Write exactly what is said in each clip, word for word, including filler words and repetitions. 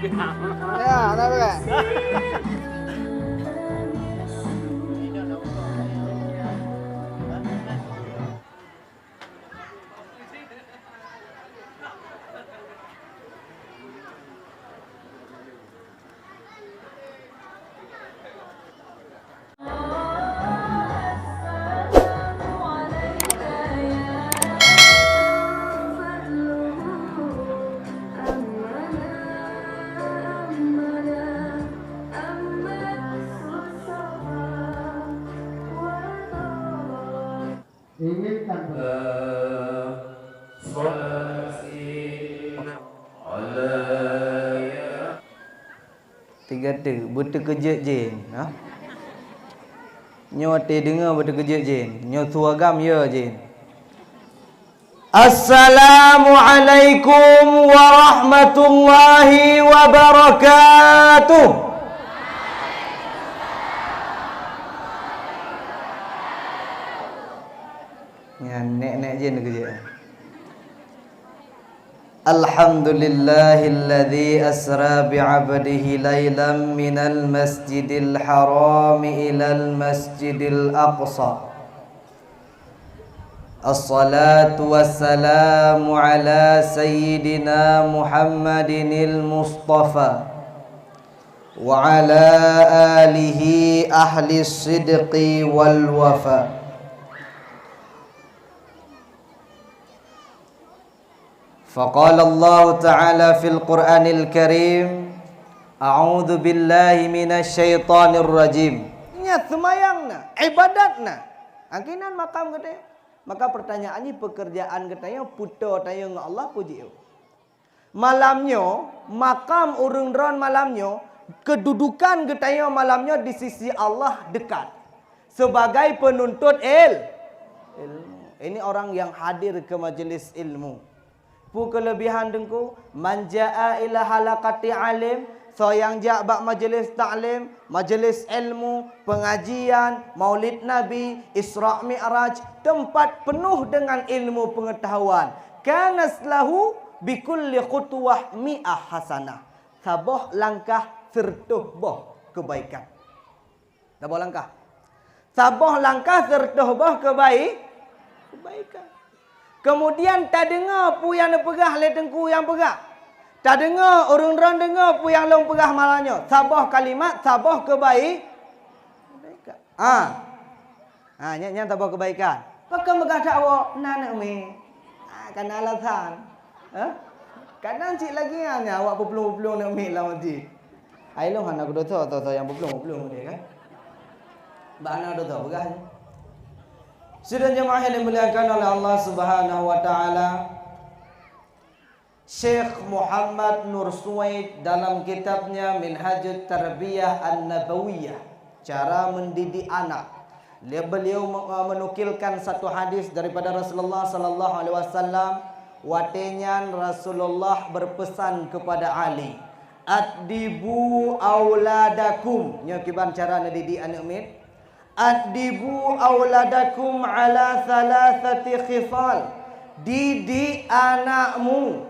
Ya, na beureh. Ingatkan, tiga tu, beuteukeujeuet jén, ha? Nyoe watée deungoe beuteukeujeuet jén, nyoe su agam yo jén. Assalamualaikum warahmatullahi wabarakatuh. Nyan, nek-nek jén keujeuet. Alhamdulillahilladzi asra bi'abdihi lailam minal masjidil harami ilal masjidil aqsa. Assalatu wassalamu ala sayyidina Muhammadinil Mustafa wa ala alihi ahli sidqi wal wafa. Faqala Allahu Ta'ala fil Qur'anil Karim, a'udzu billahi minasy syaithanir rajim. Nyan seumayang na, ibadat na. Angkinan makam geutanyoe. Maka pertanyaan nyoe, pekerjaan geutanyoe, puto tanyoe ngon Allah puji. Malam nyoe, makam ureuëng droen malam nyoe, kedudukan geutanyoe malam nyoe di sisi Allah dekat. Sebagai penuntut il-, ilmu. Ini orang yang hadir ke majelis ilmu. Peue keulebihan Teungku? Man jaa ila halaqati alim, soe nyang jak bak majelis taklim, majelis ilmu, pengajian, Maulid Nabi, Isra Mi'raj, tempat penuh dengan ilmu pengetahuan. Kanas lahu bikulli khutwah mi'ah hasanah. Saboh langkah sireutoh boh kebaikan. Saboh langkah. Saboh langkah sireutoh boh kebai-, kebaikan. Kemudian tadeungoe peue nyang neupeugah lé Teungku nyang peugah. Tadeungoe ureuëng droen deungoe peue nyang lôn peugah malam nyoe. Saboh kalimat, saboh kebai-, kebaikan. Ah. Ha, nyan, nyan saboh kebaikan. Pakon peugah that awak na aneuk miet? Ha, kana alasan. Ha? Kadang cit lagi nyan awak peuplueng-peuplueng aneuk miet lam masjid. Ai lôn hana keudosa, soe-soe nyang peuplueng-peuplueng deh kan. Bak hana keudosa peugah nyan. Sidang jemaah yang dimuliakan oleh Allah Subhanahu wa Ta'ala, Syekh Muhammad Nur Suwaid dalam kitabnya Minhajut Tarbiyah An-Nabawiyah, Cara Mendidik Anak, beliau me-, menukilkan satu hadis daripada Rasulullah sallallahu alaihi wasallam. Watée nyan Rasulullah berpesan kepada Ali, "Addibu auladakum." Nyoe kiban cara neudidik aneuk miet. "Addibu auladakum ala thalathati khisal." Didik anakmu,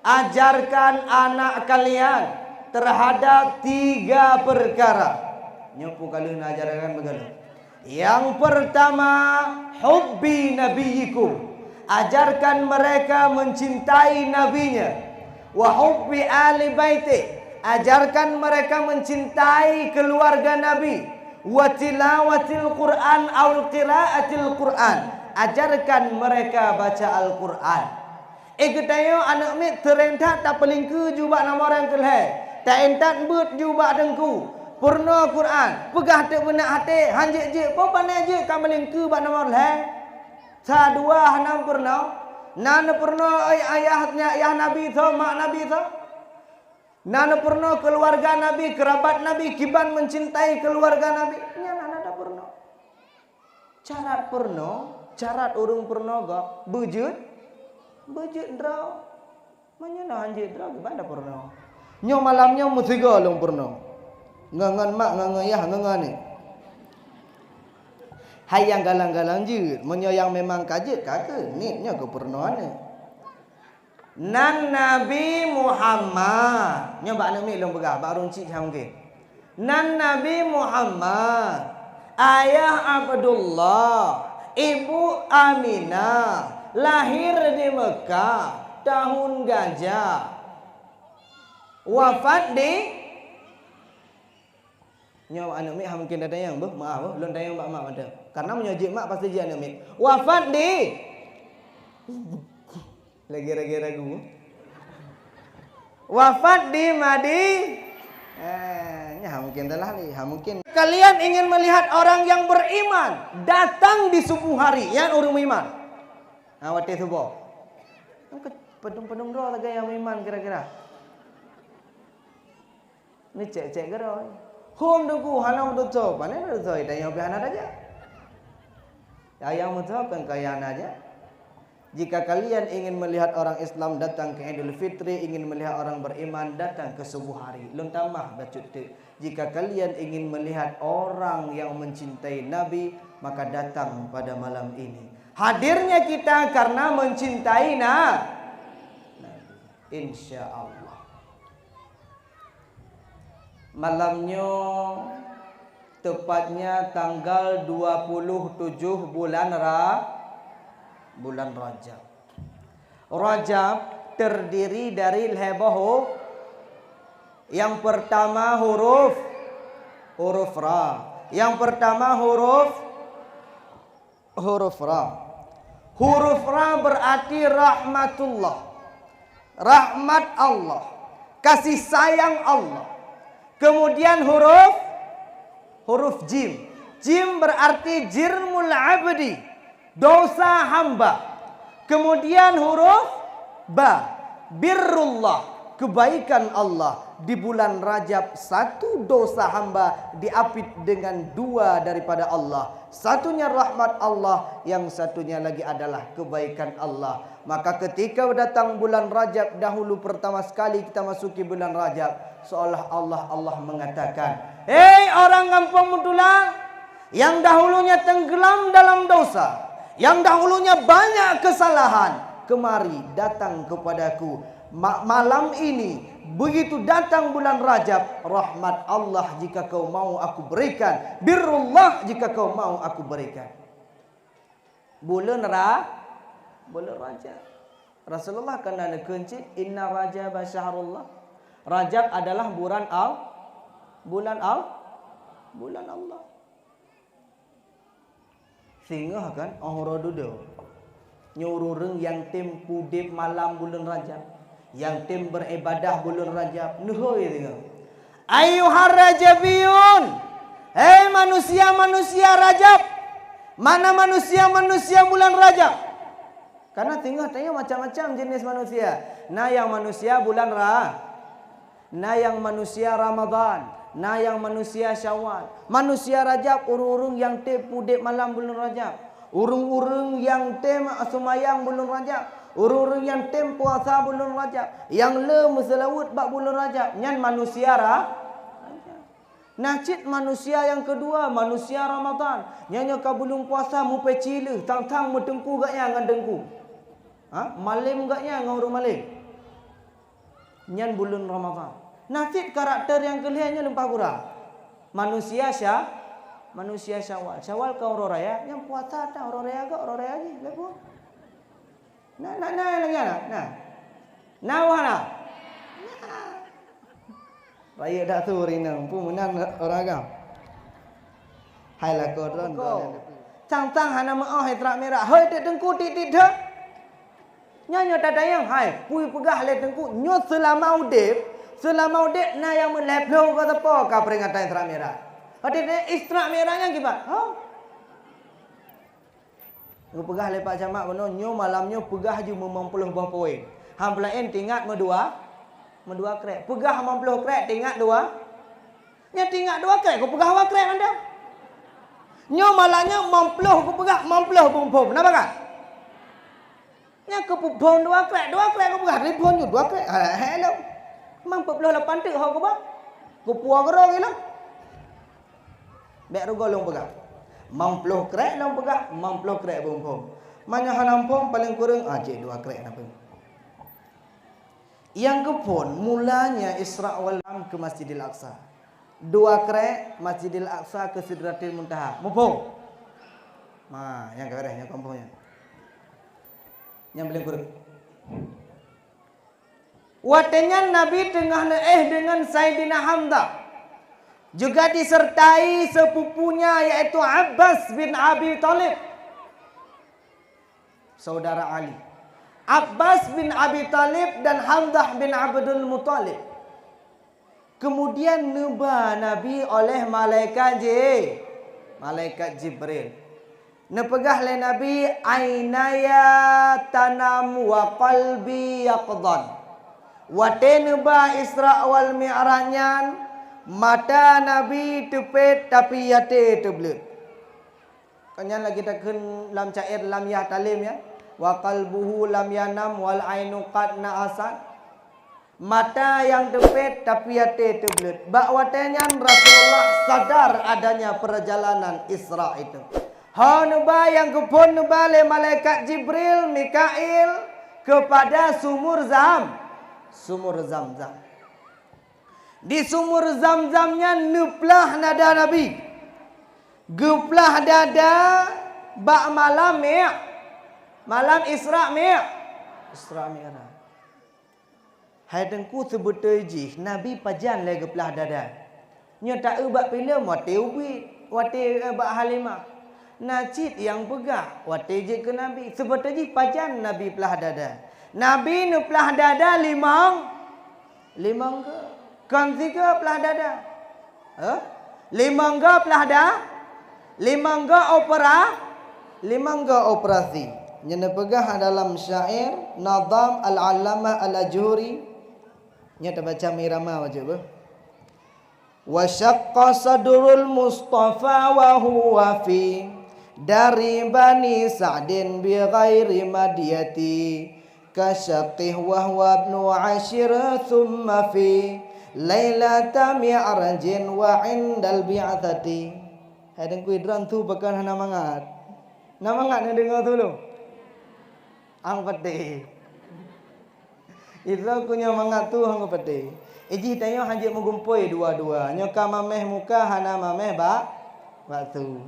ajarkan anak kalian terhadap tiga perkara. Nyoe peue ka lheueh neuajarkan bagaimana? Yang pertama, hubbi nabiyyikum. Ajarkan mereka mencintai nabinya. Wa hubbi ahli baiti. Ajarkan mereka mencintai keluarga Nabi. Wa tilawatil Qur'an aw qiraatil Qur'an. Ajarkan mereka baca Al-Qur'an. Eh, geutanyoe aneuk miet seuréng that tapeulingkeue ju bak nama ureuëng keu lhée. Taintat beuet ju bak teungku. Peurunoe Qur'an. Peugah teuk beunak até, han jeuet-jeuet, peue pane jeuet ka meulingkeue bak nama ureuëng lhée. Sa dua hana peurunoe. Na neupeurunoe ai-, ayah, ayah Nabi soe, mak Nabi soe. Na neupeurunoe keuluwarga Nabi, keurabat Nabi, kiban meucintai keuluwarga Nabi. Nyan hana tapeurunoe. Syarat peurunoe, syarat ureuëng peurunoe gob, beujeuet, beujeuet droe. Meunyoe na han jeuet droe, kiban tapeurunoe. Nyoe malam nyoe meusigoe lôn peurunoe. Ngon, ngon mak, ngon, ngon yah, ngon, ngon aneuk. Hai nyang galang-galang jeuet, meunyoe nyang memang ka jeuet, ka keuh, niet nyoe keu peurunoe aneuk. Nan Nabi Muhammad. Nyoe bak aneuk miet lôn peugah, bak ureueng chik hana mungken. Nan Nabi Muhammad, ayah Abdullah, ibu Aminah, lahir di Mekah tahun gajah. Wafat di Nyoe aneuk miet hana mungken tatanyong, beuh, meu'ah, beuh, lôn tanyong bak mak mantong. Karena meunyoe jeuet mak, pasti jeuet aneuk miet. Wafat di, lagi ragu-ragu. Wafat di Madi-, eh, nyoe hana mungken salah lé, hana mungken. Kalian ingin melihat orang yang beriman datang di subuh hari, nyan ureueng meuiman. Ha, watèe suboh. Padum-padum droe lagèe nyang meuiman kira-kira. Neucèk-cèk keudroe. Hom Teungku, hana meututoe. Pane meututoe, tanyoe pih hana tajak. Nyang meututoe kon kaya hana jak. Jika kalian ingin melihat orang Islam datang ke Idul Fitri, ingin melihat orang beriman datang ke subuh hari. Lôn tamah bacut teuk. Jika kalian ingin melihat orang yang mencintai Nabi, maka datang pada malam ini. Hadirnya kita karena mencintai Na-, Nabi. Insya Allah. Malam nyoe, tepatnya tanggal dua puluh tujuh bulan Ra-, bulan Rajab. Rajab terdiri dari lhèe boh hu-, yang pertama huruf, huruf ra. Yang pertama huruf Huruf ra. Huruf ra berarti rahmatullah. Rahmat Allah. Kasih sayang Allah. Kemudian huruf, huruf jim. Jim berarti jirmul abdi. Dosa hamba. Kemudian huruf ba, birrullah, kebaikan Allah. Di bulan Rajab, satu dosa hamba diapit dengan dua daripada Allah. Satunya rahmat Allah, yang satunya lagi adalah kebaikan Allah. Maka ketika datang bulan Rajab, dahulu pertama sekali kita masuki bulan Rajab, seolah-olah Allah mengatakan, "Hei orang Gampông Meutulang, yang dahulunya tenggelam dalam dosa, yang dahulunya banyak kesalahan, kemari datang kepadaku. Ma-, malam ini, begitu datang bulan Rajab, rahmat Allah jika kau mau aku berikan, birrullah jika kau mau aku berikan." Buleuen Ra-, buleuen Rajab. Rasulullah ka na neukheun cit, "Inna Rajaba syahrullah." Rajab adalah bulan Al-, bulan Al-, bulan Allah. Singoh kan, oh, uroe dudoe. Nyoe ureueng nyang tem udeb malam buleuen Rajab, nyang tem beribadah buleuen Rajab, neuhôi singoh. Ayyuhar Rajabiyun, hei manusia-manusia Rajab, mana manusia-manusia bulan Rajab? Karena singoh tanyoe macam-macam jenis manusia. Na nyang manusia bulan Ra-, Na nyang manusia Ramadan, na nyang manusia Syawal. Manusia Rajab, ureueng-ureueng nyang tem udeb malam buleuen Rajab. Ureueng-ureueng nyang tem seumayang buleuen Rajab. Ureueng-ureueng nyang tem puasa buleuen Rajab. Nyang le meuseulaweuet bak buleuen Rajab. Nyan manusia Ra-, Rajab. Na cit manusia nyang keudua, manusia Ramadan. Nyan nyoe ka buleuen puasa mupeci lheueh, tang-tang meuteungku gobnyan ngon teungku. Ha? Malem gobnyan ngon ureueng malem. Nyan buleuen Ramadan. Na cit karakter nyang keu lhèe nyoe leumpah gura. Manusia Sya-, manusia Syawal. Syawal ka uroe raya, nyan puasa that uroe raya geuh, uroe raya jih, lhèe buet. Na, na, na, lagèe nyan, na. Na, wah, na. Na. Rayeuk dak tu ureueng inong, peue meunan ureueng agam. Hai lakoe droen, droen. Tang-tang hana meu'oh hai trak mirah. Hoi, dek teungku, tiek-tiek dek. Nyan nyoe tatanyong, hai, peue peugah lé teungku, nyoe seulama udeb, seulama udeb na nyang meulhèe ploh ka sapo ka peuringatan Isra Mi'raj. Watèe tanyong Isra Mi'raj nyan kiban? Hah? Geupeugah lé Pak Camat bunoe, nyoe malam nyoe peugah ju meumang ploh boh poin. Han peulaén teuingat meudua, meudua krek. Peugah meumang ploh krek teuingat dua. Nyan teuingat dua krek, kupeugah dua krek mantong. Nyoe malam nyoe meumang ploh kupeugah, meumang ploh beuphom. Na bak? Nyan keupeue phon dua krek, dua krek kupeugah, riphon ju dua krek. Hai, hai lom. Mang peuet ploh lapan teuk ho kuba. Kupuwoe keudroe lom. Bèk rugoe lôn peugah. Mang ploh krek lôn peugah, mang ploh krek beuphom. Meunyoe hana phom, paleng kureueng, ah, cit dua krek na peuet. Nyang keuphon, mulanya Isra wal Mi'raj ke Masjidil Aqsa. Dua krek, Masjidil Aqsa ke Sidratil Muntaha. Muphom? Ma, nyang ka beureh, nyang keuphon nyan. Nyang paléng kureueng. Watée nyan Nabi teungoh neuéh deungon Saidina Hamzah. Juga disertai sepupunya, yaitu Abbas bin Abi Thalib, saudara Ali. Abbas bin Abi Thalib dan Hamzah bin Abdul Muthalib. Kemudian neuba Nabi oleh malaikat Ji-, malaikat Jibril. Neupeugah lé Nabi, "Ainaya tanam wa qalbi yaqdhan." Watée neuba Isra wal Mi'raj nyan, mata Nabi teupet tapi até teubleuet. Kon nyan lagée takheun lam syair lam yah talem, ya. "Wa qalbuhu lam yanam wal ainu qad na'asat." Mata nyang teupet tapi até teubleuet. Bak watée nyan Rasulullah sadar adanya perjalanan Isra itu. Ho neuba nyang geuphon neuba lé malaikat Jibril, Mikail kepada sumur Zam-, sumur Zam-Zam. Di sumur Zam-Zam nyan neuplah dada Nabi. Geuplah dada bak malam Mi-, malam Isra Mi-, Isra Mi'raj. Hai Teungku, seubeutôi jih Nabi pajan lé geuplah dada. Nyoe taeu bak filem watée ubit, watée, eh, bak Halimah. Na cit nyang peugah watée jeuet keu Nabi. Seubeutôi jih pajan Nabi plah dada. Nabi neuplah dada limong, limong go. Kon sigoe plah dada. Eh? Limong go plah da-, limong go opera-, limong go operasi. Nyan neupeugah dalam syair Nadham Al-Allamah Al-Ajuri. Nyan tabaca irama bacut beuh. "Wa syaqqa sadrul Mustafa wa huwa fi dari Bani Sa'din bi ghairi madyati. Ka syaqqih wa huwa ibnu ashir thumma fi lailata mi'rajin wa indal bi'tsati." Hai Teungku Idron, su pakon hana mangat? Na mangat neudeungoe su lom? Ang patéh. Idron ku nyoe mangat su hana patéh. Ijih tanyoe hanjeuet meugumpôi dua-dua. Nyoe ka mamèh muka hana mamèh bak, bak su.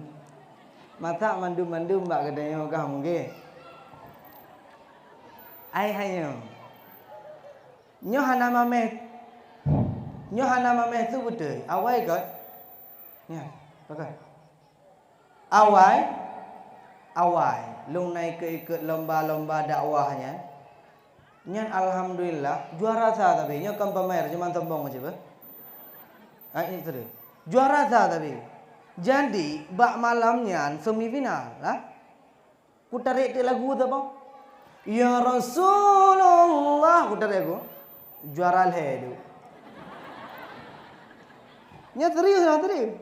Masak mandum-mandum bak geutanyoe kah mungken? Ai hai nyoe. Nyoe hana mamèh, nyoe hana mamèh su beutôi. Awai kon? Nyan, pakon? Awai, awai. Lôn na ikot-ikot lomba-lomba dakwah nyan. Nyan alhamdulillah, juara sa tapi. Nyoe kon pamer, cuma sombong aja beuh. Ha, ini serius. Juara sa tapi. Jadi, bak malam nyan semifinal, ha? Kutarek teuk lagu tu, bang. Ya Rasulullah, kutarek lagu. Juara lhèe tu. Nyan serius lah, serius.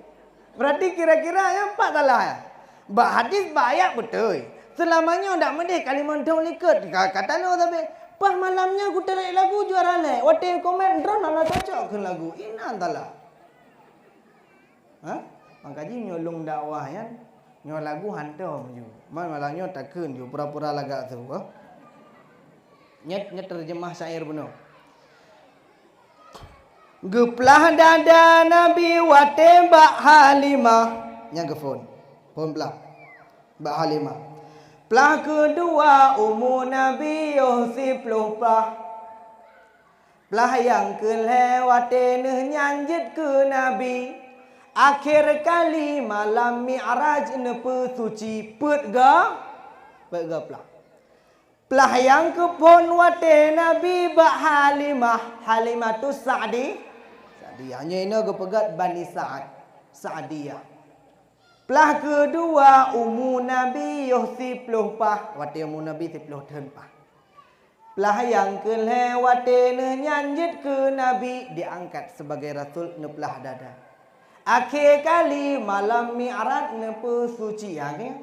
Berarti kira-kira nyan pat salah, ya? Bak hadis, bak ayat beutôi. Seulama nyoe dak meudeh kalimah thôn likot, ka, ka tanoh sabe. Pas malam nyan kutarek lagu juara lhèe. Watèe komen, droeneuh hana cocok keu lagu. Inan salah. Ha? Maka jih nyoe lôn dakwah nyan, nyoe lagu hantom ju. Man malam nyoe takheun ju, pura-pura lagak su, ha? Nyoe, nyoe terjemah syair bunoe. Geuplah dada Nabi watèe bak Halimah. Nyan geuphon. Phon plah. Bak Halimah. Plah keudua umu Nabi yoh siploh pah. Plah nyang keulhèe watèe neuh nyan jeuet keu Nabi. Akhé kali malam Mi'raj neupeusuci peuet go, peuet go plah. Plah nyang keuphon watèe Nabi bak Halimah, Halimatus Sa'di-, Sa'diyah. Nyoe inoe geupeugöt Bani Sa'ad, Sa'diyah. Plah keudua umu Nabi yoh siploh pah, watèe umu Nabi siploh thôn pah. Plah nyang keulhèe watèe neuh nyan jeuet keu Nabi diangkat sebagai rasul neuplah dada. Akhé kali malam Mi'raj neupeusuci, akhé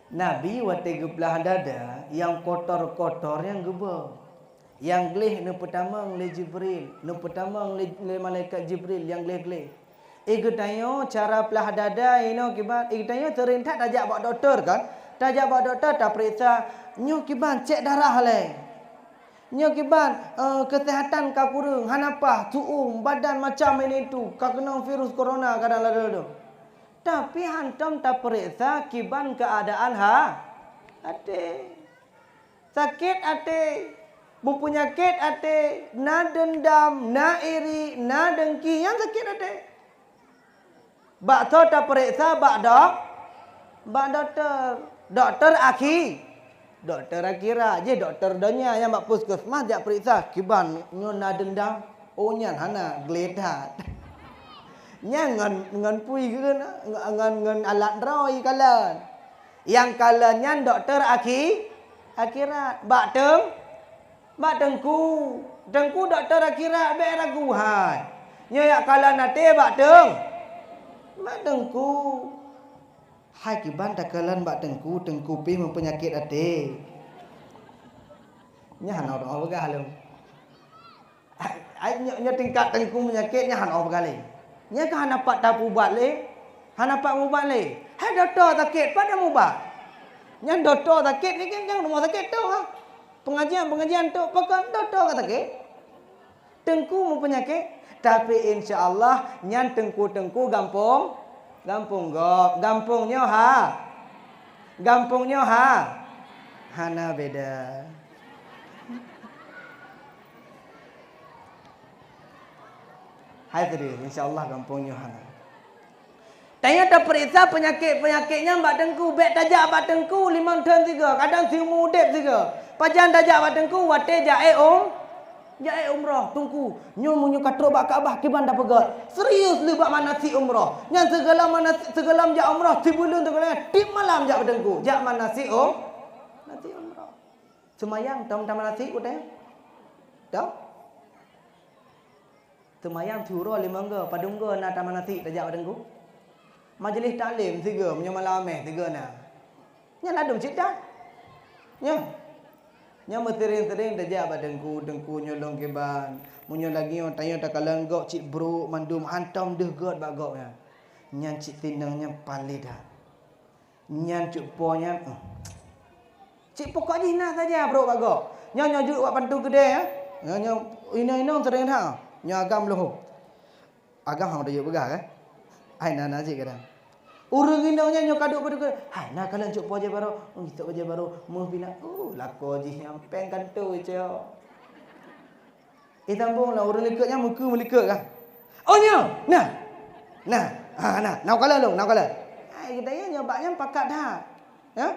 Nabi watèe geuplah dada nyang kotor-kotor nyang geuba. Nyang gleh neupeutamong lé Jibril, neupeutamong lé, lé malaikat Jibril nyang gleh-gleh. Eh, geutanyoe cara plah dada inoe kiban, eh, geutanyoe seuring that tajak bak dokto kan? Tajak bak dokto tapeuriksa, nyoe kiban cek darah lé. Nyoe kiban, eh, keuseuhatan ka kureueng, hana paih, tu'uem, badan macam ini itu, ka keunong virus corona kadang lado-lado. Tapi hantom tapeuriksa kiban keuadaan ha-, até. Sakét até, beupeunyakét até, na deundam, na iri, na dengki, nyan sakét até. Bak soe tapeuriksa? Bak dok-, bak dokto. Dokto akhi-, dokto akhirat. Jih dokto donya nyang bak puskesmas jak peuriksa, kiban nyoe na deundam. Oh, nyan hana, gleh that. Nyan ngon, ngon pui geuh, ngon, ngon, ngon alat droe kalon. Nyang kalon nyan dokto akhi-, akhirat. Bak teung-, Bak teungku, teungku dokto akhirat, bék ragu hai. Nyoe jak kalon até bak teung-, bak teungku. Hai kiban takalon bak teungku, teungku pih meupeunyakét até. Nyan hana ureueng peugah lom. Ai, ai, nyoe, nyoe tingkat teungku meupeunyakét, nyan hana ureueng peugah lé. Nyan ka hana pat tapeuubat lé, hana pat mubat lé. Hai dokto sakét, pat tamubat? Nyan dokto sakét, nyan, nyan rumoh sakét tu, ha. Pengajian-pengajian tu pakon dokto ka sakét? Teungku meupeunyakét, tapi insya Allah nyan teungku-teungku gampông, gampông gob, gampông nyoe ha, gampông nyoe ha, hana beda. Hai serius, insya Allah gampông nyoe hana. Tanyoe tapeuriksa peunyakét-peunyakét nyan bak teungku, bék tajak bak teungku limong thon sigoe, kadang siumu udeb sigoe. Pajan tajak bak teungku? Watée jak ék um-, jak ék umroh, teungku. Nyoe meunyoe ka trok bak Ka'bah kiban tapeugét. Serius lé bak manasik umroh. Nyan sigohlom manasik, sigohlom jak umroh, sibuleuen sigohlom, tiep malam jak bak teungku. Jak manasik um-, manasik umroh. Seumayang tom tamanasik watée? Tom? Seumayang siuroe limong goe, padum goe na tamanasik tajak bak teungku? Majeulih taklim sigoe, meunyoe malam Ahad sigoe na. Nyan ladum cit that. Nyoe. Nyoe meuseuring-seuring tajak bak teungku, teungku nyoe lôn kiban. Meunyoe lagée nyoe tanyoe takalon gob cit brok mandum, hantom deuh göt bak gob nyan. Nyan cit sinong nyan paléh that. Nyan cut po nyan, eh. Cit pokok jih na saja brok bak gob. Nyoe, nyoe jeuet bak pantu keudè, eh. Nyoe, nyoe inong-inong sering that. Nyoe agam leuhô. Agam hana jeuet peugah, kan? Hai na, na cit kadang. Ureueng inong nyan nyoe ka duek bak pantu keudè. Hai na kalon cut po jih baroe. Oh, isok jih baroe. Meuh pina. Uh, lakoe jih nyan péng kantô, cok. Itambong lah ureueng likot nyan meukeue meulikot kah? Oh, nyoe! Nah! Nah! Ha, nah! Na kalon lôn, na kalon. Hai, geutanyoe nyoe bak nyan pakat that. Ya?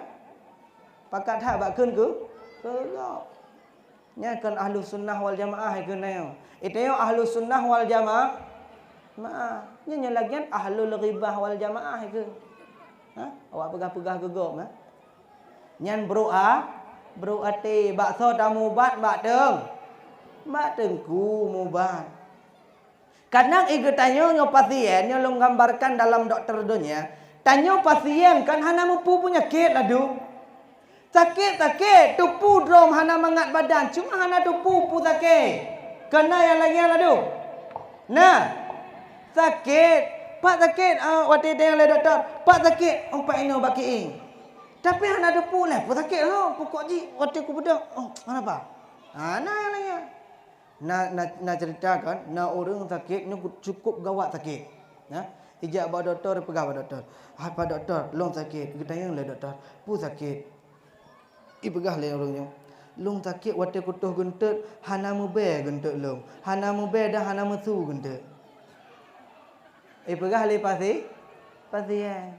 Pakat that bak kheun keu, keu gob. Nyan kon Ahlus Sunnah wal Jamaah kheun nyoe. Geutanyoe Ahlus Sunnah wal Jamaah. Maah, nyoe, nyoe lagian Ahlul Ghibah wal Jamaah kheun. Ha? Awak peugah-peugah keu gob, ha? Nyan brok a-, brok até. Bak soe tamubat? Bak teung-, bak teungku mubat. Kadang i geutanyoe nyoe pasien, nyoe lôn gambarkan dalam dokto donya, tanyoe pasien kan hana mupu peunyakét ladum. Sakét-sakét, tupu droe hana mangat badan, cuma hana tupu peue sakét. Kon na nyang lagée nyan ladum? Na. Sakét. Pat sakét, ah, watée tanyong lé dokto, pat sakét, oh, pat inoe bak kiéng. Tapi hana teupeu lé peue sakét nyoe, pokok jih watée kubeudôh, oh, hana apa. Ha, na nyang lagée nyan. Na, na, na cerita kan, na ureuëng sakét nyoe cukup gawat sakét. Nah, ijak bak dokto, ipeugah bak dokto, "Hai Pak Dokto, lôn sakét." Geutanyong lé dokto, "Peue sakét?" Ipeugah lé ureuëng nyoe, "Lôn sakét watée kutoh geunteut, hana meubée geunteut lôn, hana meubée dan hana meusu geunteut." Ipeugah lé pasi-, pasien.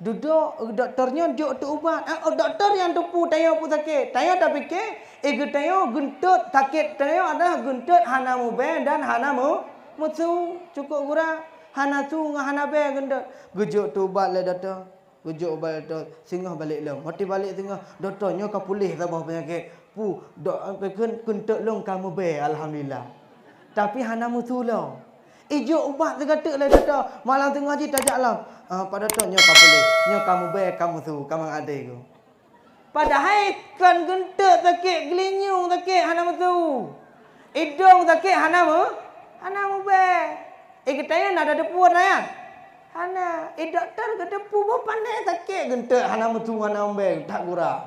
Dudoe, dokto nyoe jok teu ubat. Ah, dokto nyang teupeu tanyoe peue sakét. Tanyoe tapike, eh, geutanyoe geunteut, sakét tanyoe adalah geunteut hana meubée dan hana meu-, meusu. Cukup gura, hana su ngon hana bée geunteut. Geujok teu ubat lé dokto. Geujok ubat lé dokto, singoh balek lom. Watée balek singoh, dokto nyoe ka puléh saboh peunyakét. Pu, dok, eh, kheun, geunteut lôn ka meubée, alhamdulillah. Tapi hana meusu lom. Ijok ubat sigateuk lé dokto, malam teungoh jih tajak lom. Ah, Pak Dokto, nyoe ka puléh, nyoe ka meubée, ka meusu, ka mangat até ku. Padahai kon geunteut sakét, geulinyueng sakét, hana meusu. Idong sakét, hana meu-, hana meubée. Eh, geutanyoe na tateupeue nyan? Hana. Eh, dokto geuteupeue boh pandai sakét geunteut, hana meusu, hana meubée, that gura.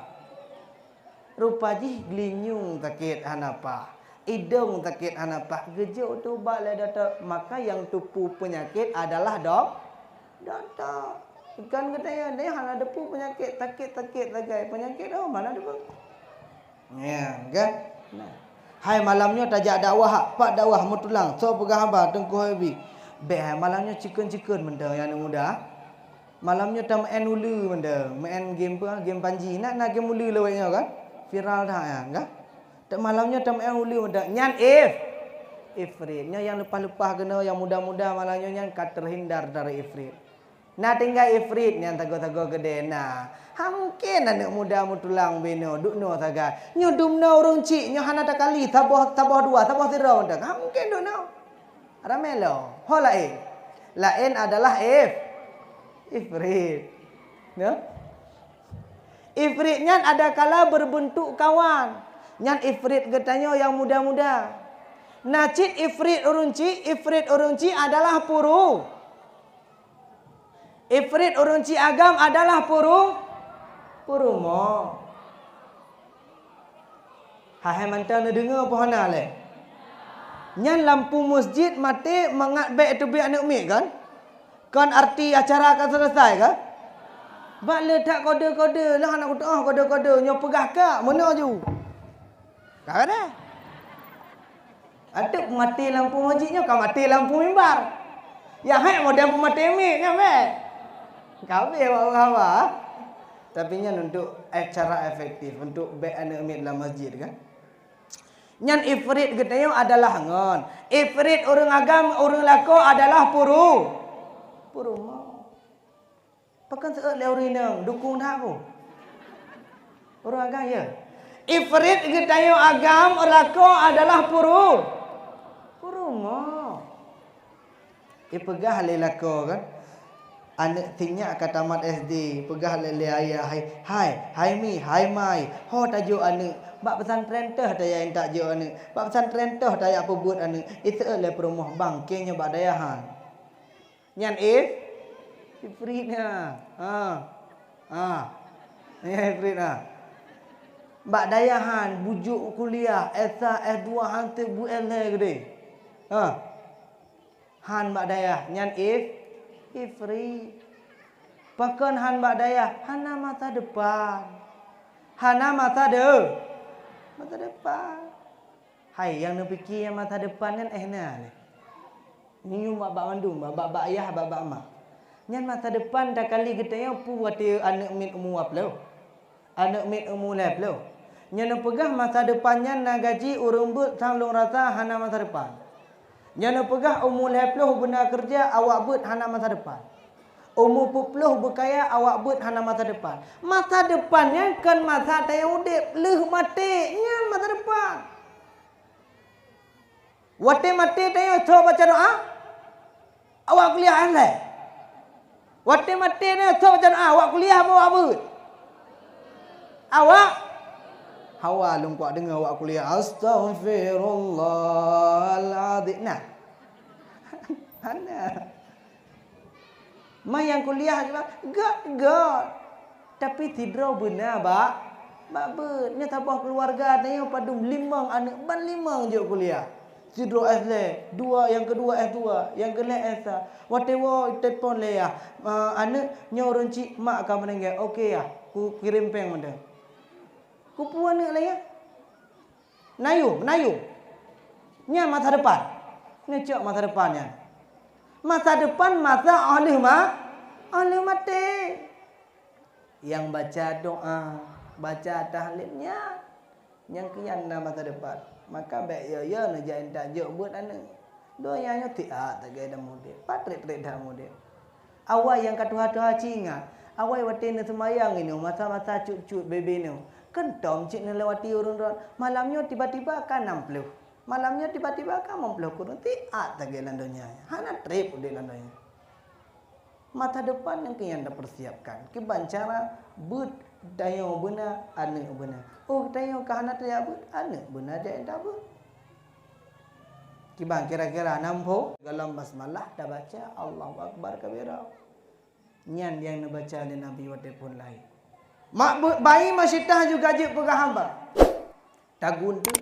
Rupa jih geulinyueng sakét hana paih, idong sakét hana paih, geujok teubat lé dokto. Maka nyang teupeu peunyakét adalah dok-, dokto. Kon geutanyoe, tanyoe hana teupeu peunyakét, sakét-sakét sagai peunyakét, oh, hana teupeu. Ya, kan? Nah. Hai, malam nyoe tajak dakwah, pat dakwah meutulang, soe peugah haba Teungku Habibi. Bèk hai, malam nyoe cikon-cikon mantong nyang muda. Malam nyoe tameu'en uleue mantong, meu'en game apa? Game panji. Na, na game uleue lawét nyoe kan? Viral that nyan kan? Malam nyoe tameu'en uleue mantong. Nyan if, ifrit. Nyoe nyang leupah-leupah keunoe, nyang muda-muda malam nyoe nyan ka terhindar dari ifrit. Na tinggai ifrit nyan sagoe-sagoe keudè na. Hana mungken aneuk muda meutulang binoe duek noe sagai. Nyoe dumnoe ureueng chik, nyoe hana takali saboh, saboh dua, saboh sidroe mantong. Hana mungken duek noe. Ramé lom. Ho laén. Laén adalah if-, ifrit. Ya? Ifrit nyan ada kala berbentuk kawan. Nyan ifrit geutanyoe nyang muda-muda. Na cit ifrit ureueng chik, ifrit ureueng chik adalah puru-, ifrit ureueng chik agam adalah puru-, purumoh. Hai-hai mantong neudeungoe peu hana lé? Nyan lampu masjid maté mangat bèk teubiet aneuk miet kan? Kon arti acara ka selesai kan? Bak le that kode-kode lah aneuk kutoh kode-kode nyoe peugah kak meunoe ju. Ka kan? Ateueh peumaté lampu masjid nyoe ka maté lampu mimbar. Ya hai model peumaté mic nyoe bèk. Ka habéh awak haba. Tapi nyan untuk, eh, cara efektif untuk bèk aneuk miet lam masjid kan. Nyan ifrit geutanyoe adalah ngon. Ifrit ureueng agam, ureueng lakoe adalah puru-, purumoh. Pakon seuôt lé ureueng inong, dukung that bu. Ureueng agam ya. Ifrit geutanyoe agam lakoe adalah puru-, purumoh. Ipeugah lé lakoe kan, aneuk sinyak ka tamat S D, peugah lé, lé ayah, "Hai, hai, hai mi, hai mai, ho tajok aneuk, bak pesantren teuh tajak intat jok aneuk, bak pesantren teuh tajak peubeuet aneuk." Iseuôt lé peurumoh bang, kèe nyoe bak dayah han. Nyan if-, ifrit na. Ha. Ha. Nyan ifrit na. Bak dayah han, bujok kuliah, S satu, S dua han teuk bu S lhèe keudéh. Ha. Han bak dayah, nyan if-, ifrit. Pakon han bak dayah? Hana masa depan. Hana masa de-, masa depan. Hai, nyang neupiké nyang masa depan nyan eh na lé. Nyoe bak-bak mandum, bak-bak ayah, bak-bak mak. Nyan masa depan takali geutanyoe peue watèe aneuk miet umu dua ploh. Aneuk miet umu lhèe ploh. Nyoe neupeugah masa depan nyan na gaji ureueng beuet sang lôn rasa hana masa depan. Nyoe neupeugah umu lhèe ploh beuna keureuja awak beuet hana masa depan. Umu peuet ploh beukaya awak beuet hana masa depan. Masa depan nyan kon masa tanyoe udép, lheueh maté, nyan masa depan. Watèe maté tanyoe soe baca doa? Awak kuliah S lhèe. Watèe maté tanyoe soe baca doa? Awak kuliah apa awak beuet? Awak hawa lôn kuat deungoe awak kuliah, "Astaghfirullahalazim." Nah. Hana. Ma nyang kuliah, göt-göt. Tapi sidroe beuna bak, bak beuet. Nyoe saboh keuluwarga tanyoe padum limong aneuk, ban limong jok kuliah. Sidroe S lhèe, dua, nyang keudua S dua, nyang keulhèe S sa. Watèe woe telepon lé yah, "Ah, aneuk, nyoe ureueng chik mak ka meuninggai." "Oke yah, kukirém péng mantong." Kupeue aneuk lé yah? Meunayue, meunayue. Nyan masa depan. Neucok masa depan nyan. Masa depan masa óh lheueh ma-, óh lheueh maté. Nyang baca doa, baca tahlil nyan, nyang keu nyan na masa depan. Maka bèk yo-yo neujak intat jok beuet aneuk. Donya nyoe tiat sagai lam udép, pat trép-trép that udép. Awai nyang ka tuha-tuha ci ingat, awai watèe neuseumayang inoe masa-masa cut-cut bebe nyoe, keuntông cit neulewati ureueng rot, malam nyoe tiba-tiba ka nam ploh, malam nyoe tiba-tiba ka limong ploh kureueng, tiat sagai lam donya nyoe, hana trép udép lam donya nyoe. Masa depan nyang keu nyan tapersiapkan. Kiban cara beuet tanyoe beuna, aneuk beuna. Oh, tanyoe ka hana tajak beuet, aneuk beuna jak intat beuet. Kiban kira-kira nam pho, dalam basmalah tabaca Allahu Akbar kabira. Nyan nyang neubaca lé Nabi watèe phon lahé. Mak bu-, bayi masitah juga jeuet peugah haba. Tagun tu,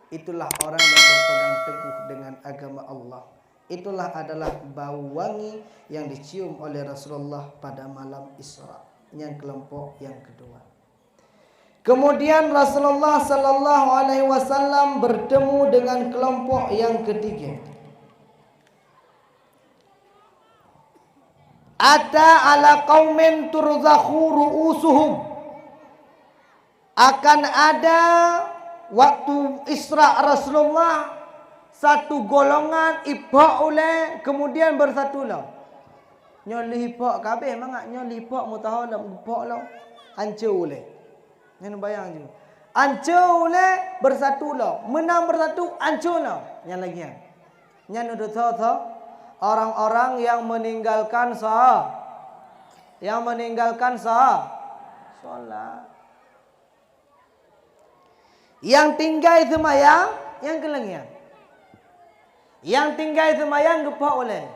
itulah orang yang berpegang teguh dengan agama Allah. Itulah adalah bau wangi yang dicium oleh Rasulullah pada malam Isra, yang kelompok yang kedua. Kemudian Rasulullah sallallahu alaihi wasallam bertemu dengan kelompok yang ketiga. Ata ala qaumin turzakhu ru'usuhum. Akan ada waktu Isra Rasulullah, satu golongan iphok ulée, kemudian bersatu lom. Nyoe lheuh iphok ka abéh mangat, nyoe lheuh iphok meutuha lom, iphok lom, ancô ulée. Nyan bayang ju. Ancô ulée bersatu lom. Meunang bersatu, ancô lom. Nyan lagée nyan. Nyan neututoe-toe orang-orang yang meninggalkan sa-, yang meninggalkan sa-, salat. Yang tinggai seumayang, nyang keuleueng nyan. Nyang tinggai seumayang geuphok ulée.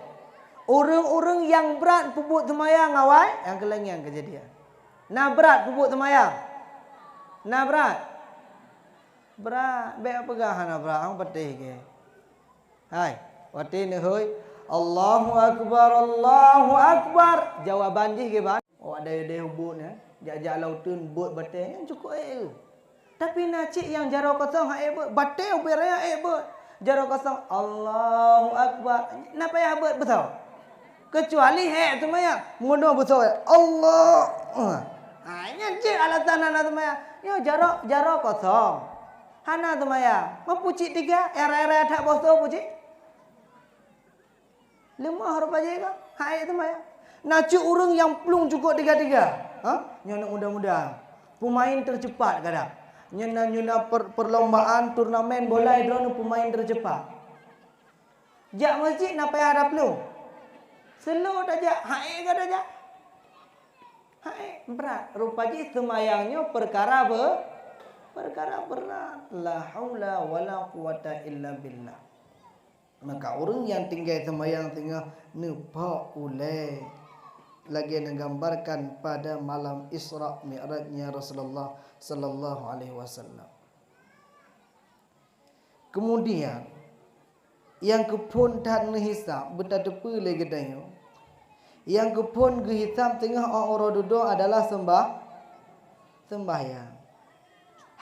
Ureuëng-ureuëng nyang brat peubuet seumayang awai, nyang keuleueng nyan keujadian. Na brat peubuet seumayang? Na brat? Brat, bék peugah hana brat, hang patéh gé. Hai, watée neuhôi, "Allahu Akbar, Allahu Akbar." Jawaban jih gé ban. Awak dayeuh-dayeuh ubit nyan, jak-jak lam uteuen beuet batée nyan cukôp ék. Tapi na cit nyang jaroe kosong han ék beuet, batée ubit raya ék beuet. Jaroe kosong, "Allahu Akbar." Na payah beuet beutôi. Keucuali hék seumayang, meunoe beutôi, "Allah." Ha, nyan cit alasan hana seumayang. Nyoe jaroe, jaroe kosong. Hana seumayang. Meupucit tiga, era-era that boh soe pucit. Leumah rupa jih ka, han ék seumayang. Na cit ureuëng nyang plueng cukôp tiga-tiga. Ha? Nyoe aneuk muda-muda. Pemain tercepat kadang. Nyoe na, nyoe na per-, perlombaan turnamen bola droeneuh pemain tercepat. Jak masjid na payah ada plueng. Slow tajak, han ék ka tajak. Han ék, brat. Rupa jih seumayang nyoe perkara be-, perkara berat. La haula wala quwata illa billah. Maka ureuëng nyang tinggai seumayang singoh neuphok ulée, lagée neugambarkan pada malam Isra Mi'rajnya Rasulullah sallallahu alaihi wasallam. Kemudian, nyang keuphon that neuhisab beutateupeue lé geutanyoe, nyang keuphon geuhisab teungoh óh uroe dudoe adalah seumbah-, seumbahyang.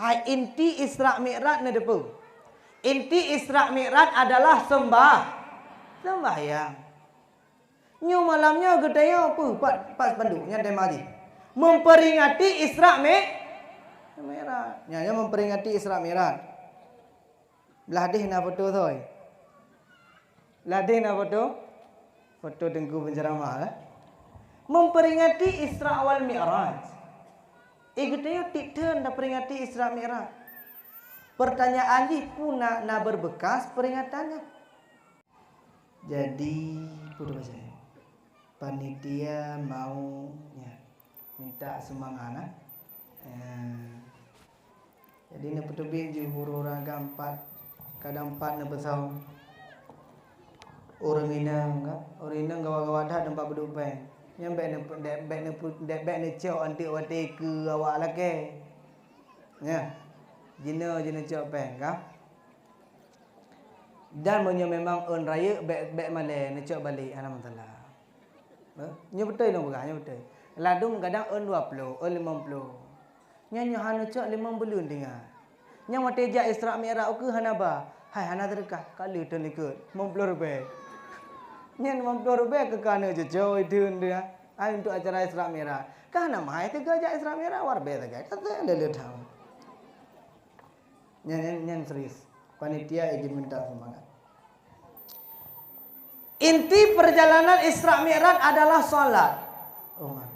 Hai inti Isra Mi'raj neuteupeue. Inti Isra Mi'raj adalah seumbah-, seumbahyang. Nyoe malam nyoe geutanyoe peue pat, pat spanduk nyang tema jih? Memperingati Isra Mi-, Mi'raj. Nyan, nyan memperingati Isra Mi'raj. Blah deh na foto soe? Blah deh na foto? Foto teungku penceramah, eh? Memperingati Isra wal Mi'raj. Eh, geutanyoe tiep theun taperingati Isra Mi'raj. Pertanyaan jih, peue na, na berbekas peringatan nyan? Jadi, peue teuh pasai? Panitia mau, ya, minta sumbangan, ah. Eh, jadi, neupeuteubiet ju ureuëng agam pat, kadang pat neupeusahong. Ureuëng inong ka, ureuëng inong gawa-gawa that teumpat peuduek péng. Nyan bék neupe-, bék, bék neupe-, bék neucok anteuk watée keu awak lakée. Ya, jinoe, jinoe cok péng ka. Dan meunyoe memang ôn rayeuk, bék, bék malée, neucok balek, hana masalah. Eh, nyoe beutôi lôn peugah, nyoe beutôi. Ladum kadang ôn dua ploh, ôn limong ploh. Nyan nyoe hana cok limong buleuen tinggai. Nyang watée jak Isra Mi'raj ukeue hana ba, hai hana seudeukah, ka lheueh thon likot, limong ploh ribée. Nyan limong ploh ribée keu ka neucok-cok idun dia. Hai untuk acara Isra Mi'raj. Ka hana meuhai teuga jak Isra Mi'raj, war bée sagai. Ka lheueh thon. Nyan, nyan, nyan serius. Panitia izin minta sumbangan. Inti perjalanan Isra Mi'raj adalah salat. Oh, man.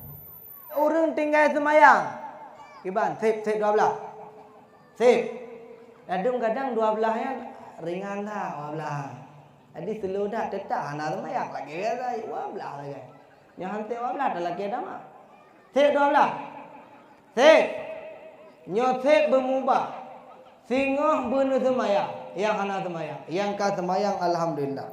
Ureuëng tinggai seumayang. Kiban, sép, sép dua blah. Sép. Ladum kadang dua blah nyan ringan that, dua blah. Jadi slow that, teutap hana seumayang lagée biasa, dua blah sagai. Nyoe han sép dua blah talakée dama. Sép dua blah. Sép. Nyoe sép beumubah. Singoh beuneuseumaya, nyang hana seumayang, nyang ka seumayang alhamdulillah.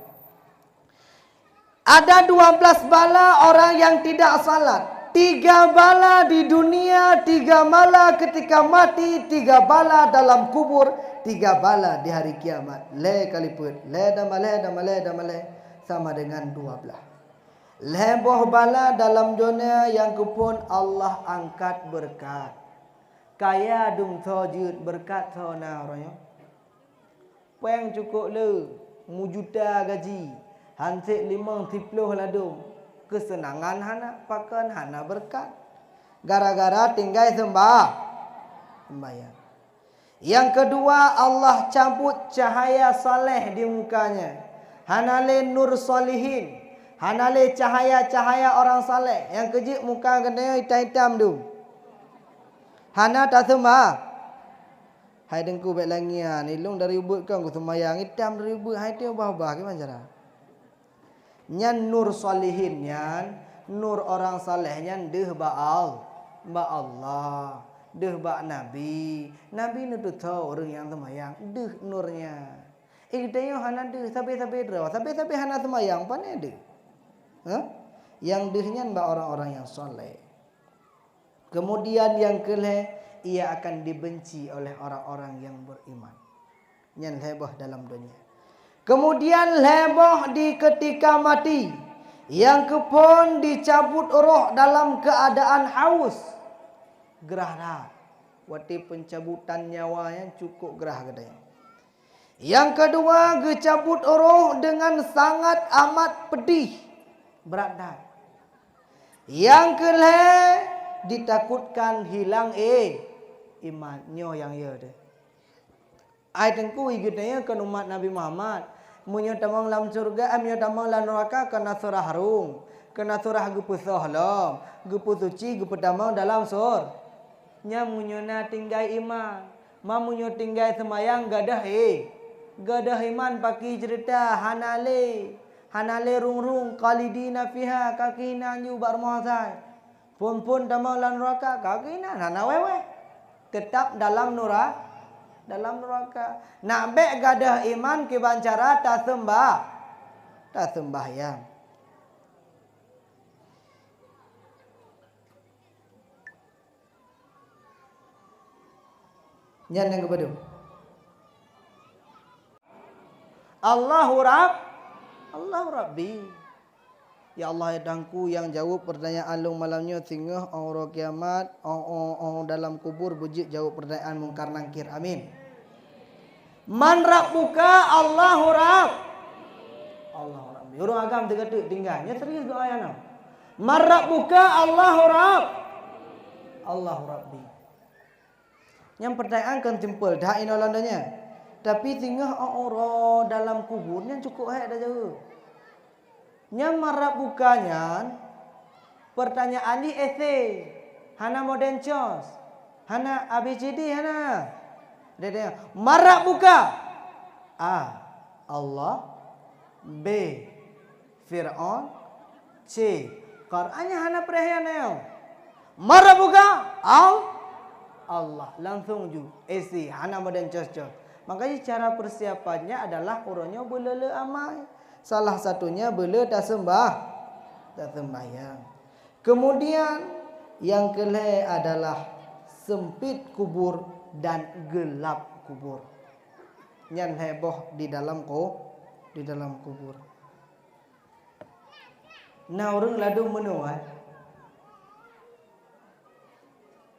Ada dua belas bala orang yang tidak salat. Tiga bala di dunia, tiga bala ketika mati, tiga bala dalam kubur, tiga bala di hari kiamat. Lhèe kali peuet, lhèe dan lhèe dan lhèe dan lhèe sama dengan dua belas. Lhèe boh bala dalam dunia nyang keuphon Allah angkat beureukat. Kaya dum tho jeuet, beureukat tho na uroe nyoe. Péng cukôp le, meujuta gaji, han sép limong siploh ladôm, keuseunangan hana, pakon hana beureukat. Gara-gara tinggai seumbah-, seumbahyang. Nyang keudua, Allah cabut cahaya saleh di mukanya. Hana lé nur solihin, hana lé cahaya-cahaya orang saleh. Nyang keujeuet muka geutanyoe itam-itam dum. Hana taseumbah-, Hai Teungku, bèk langian, ilôn dari ubeut kong kuseumbahyang, itam dari ubeut, hai teuh ubah-ubah, kiban cara? Nyan nur salihin nyan, nur orang saleh nyan deuh bak Al-, bak Allah, deuh bak Nabi. Nabi neututho ureueng nyang seumayang, deuh nur nyan. Eh, geutanyoe hana deuh, sabe-sabe droe, sabe-sabe hana seumayang, pane deuh? Hah? Nyang deuh nyan bak orang-orang nyang saleh. Kemudian nyang keulhèe, ia akan dibenci oleh orang-orang yang beriman. Nyan lhèe boh dalam donya. Kemudian lhèe boh di ketika mati, nyang keuphon dicabut roh dalam keadaan haus. Grah that. Watèe pencabutan nyawa nyan cukôp grah geutanyoe. Nyang keudua, geucabut roh deungon sangat amat peudih, brat that. Nyang keulhèe, ditakutkan hilang, eh, iman. Nyoe nyang ye deuh. Ai Teungku, geutanyoe kon umat Nabi Muhammad. Meunyoe tamong lam syeuruga, eh, meunyoe tamong lam neuraka, kon na surah rhueng, kon na surah geupeusoh lom, geupeusuci, geupeutamong dalam sur-, Nyan meunyoe na tinggai iman, ma meunyoe tinggai seumayang gadôh, eh, gadôh iman paki ceurita hana lé, hana lé rhueng-rhueng, khalidina fiha, ka keuh inan ju bak rumoh asai. Phon-phon tamong lam neuraka, ka keuh inan hana wèh-wèh. Teutap dalam nura-, dalam neuraka. Nak bèk gadôh iman kiban cara taseumbah-, taseumbahyang. Nyan nyang keubeudoh. Allahu Rabb, Allahu Rabbi. Ya Allah, ya Tuhanku, nyang jaweueb peurtanyaan lôn malam nyoe singoh 'oh uroe kiamat, 'oh, 'oh, 'oh dalam kubur beujeuet jaweueb peurtanyaan Mungkar Nangkir. Amin. Man rabbuka? Allahu Rabb. Allahu Rabbi. Ureueng agam teuka teuk tinggai. Nyan serius doa nyan. Man rabbuka? Allahu Rabb. Allahu Rabbi. Nyan peurtanyaan kon simpel that inoe lam donya. Tapi singoh 'oh uroe dalam kubur nyan cukôp hék tajaweueb. Nyan man rabbuka nyan, peurtanyaan jih essay, hana modern choice, hana A B C D, hana. Dia tanya, "Man rabbuka?" A, Allah. B, Fir'aun. C, Qarun. Nyan hana peureuhaian nyoe. Man rabbuka? Al-, Allah. Langsung ju essay, hana modern choice-choice. Makanya cara persiapannya adalah uroe nyoe beulé-lé amai. Salah satunya beulé taseumbah-, taseumbahyang. Kemudian, nyang keulhèe adalah sempit kubur dan gelap kubur. Nyan lhèe boh di dalam ku-, di dalam kubur. Na ureueng ladôm meunoe, eh?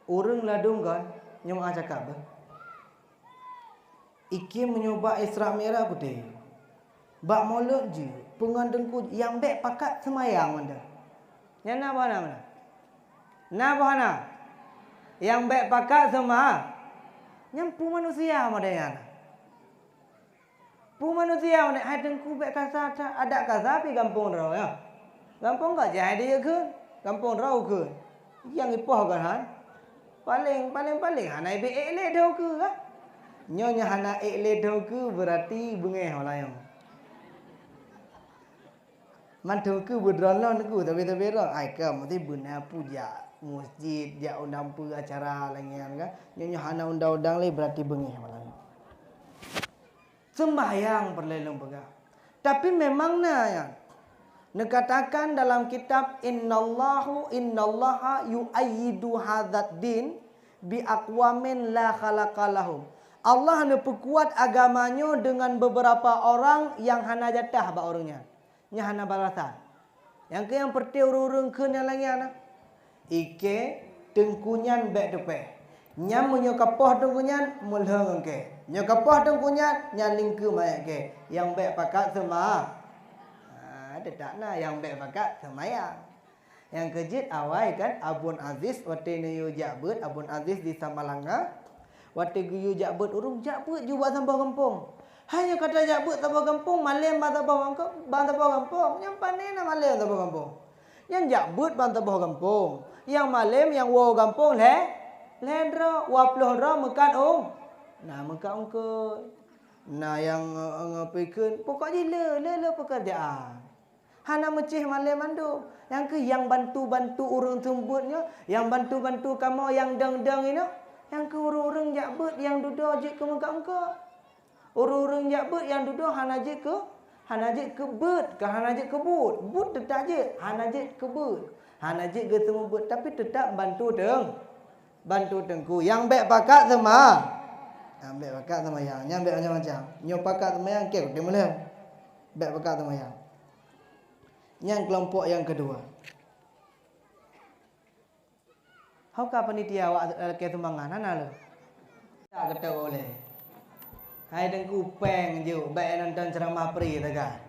Ureueng ladôm kan, nyoe meu'ah cakap, eh? Iké meunyoe bak Isra Mi'raj putéh. Bak Maulud jeuet, peue ngon Teungku nyang bèk pakat seumayang mantong. Nyan na boh na meunan? Na boh na? Nyang bèk pakat seuma-, nyan peue manusia model nyan? Peue manusia meunan, hai Teungku bèk kasa that, adat kasa pih gampông droe nyoe. Gampông gajah hai diyeu kheun, gampông droe kheun. Nyang ipoh kon han. Paléng, paléng, paléng hana ibi ék lé dhoe keu kah. Nyoe nyang hana ék lé dhoe keu beurati beungéh malam nyoe. Mantong keu beudroe lôn Teungku, tapi-tapi droe, ai ka meusti beuna peue jak meuseujid, jak undang peue acara lagèe nyan kan. Nyoe, nyoe hana undang-undang lé beurati beungéh malam nyoe. Seumbahyang peureulèe lôn peugah. Tapi memang na nyan. Neukatakan dalam kitab, "Innallahu, innallaha yu'ayyidu hadzad din bi aqwamin la khalaqa lahum." Allah neupeukuat agama nyoe deungon beberapa orang nyang hana jatah bak ureuëng nyan. Nyan hana balasan. Nyang keu nyang peureuté ureuëng-ureuëng kheun nyang lagée nyan na. Ikée, teungku nyan bék teupéh. Nyan meunyoe ka poh teungku nyan, meulheueng kée. Nyoe ka poh teungku nyan, nyan lingkeue manyét kée. Nyang bék pakat seuma-, ha, teutak na nyang bék pakat seumayang. Nyang keujeuet awai kan, Abon Aziz watée neuyue jak beuet, Abon Aziz di Samalanga, watée geuyue jak beuet ureuëng, jak beuet ju bak saboh gampông. Hai nyoe ka tajak beuet saboh gampông, malém bak saboh gampông, bak saboh gampông. Nyang pané na malém saboh gampông. Nyang jak beuet bak saboh gampông. Nyang malém nyang woe gampông lhée, lhée droe, dua ploh droe meukat ung-, na meukat ungkeut. Na nyang, eh, eh, pikheun, pokok jih le, le, le peukeurjaan. Hana meucéh malée mandum. Nyang keuh nyang bantu-bantu ureuëng seumeubeuet nyoe, nyang bantu-bantu kamoe nyang dong-dong inoe, nyang keuh ureuëng-ureuëng jak beuet nyang dudoe jeuet keu meukat ungkeut. Ureuëng-ureuëng jak beuet nyang dudoe hana jeuet keu, hana jeuet keu beuet, ka hana jeuet keu buet. Buet teutab jeuet, hana jeuet keu beuet. Hana jeuet geuseumeubeuet, tapi teutab bantu teung-, bantu teungku. Nyang bék pakat seuma-, nyang bék pakat seumayang. Nyang bék macam-macam. Nyoe pakat seumayang, kée kutem ulée. Bék pakat seumayang. Nyan keulompok nyang keudua. Ho ka panitia awak lakée sumbangan, hana lé? Tak geuteu ulée. Hai teungku péng jeuet, bék nonton ceuramah pri teuka.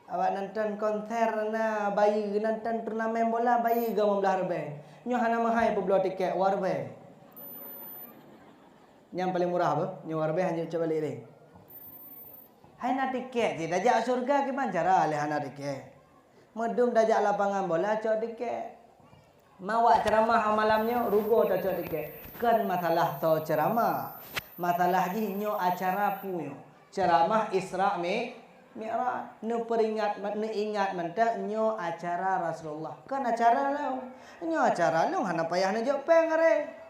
Awak nonton konser na bayeue, nonton turnamen bola bayeue limong blaih ribée. Nyoe hana meuhai peubloe tiket, dua ribée. Nyang paleng murah beuh, nyoe dua ribée hanjeuet cok balek lé. Hai na tiket jih, tajak syeuruga kiban cara lé hana tiket. Meudum tajak lapangan bola cok tiket. Mawak ceuramah malam nyoe rugoe tacok tiket. Kon masalah soe ceuramah. Masalah jih nyoe acara peue nyoe? Ceuramah Isra Mi-, Mi'raj. Neupeuringat, neuingat mantong nyoe acara Rasulullah. Kon acara lôn. Nyoe acara lôn hana payah neujok péng aré.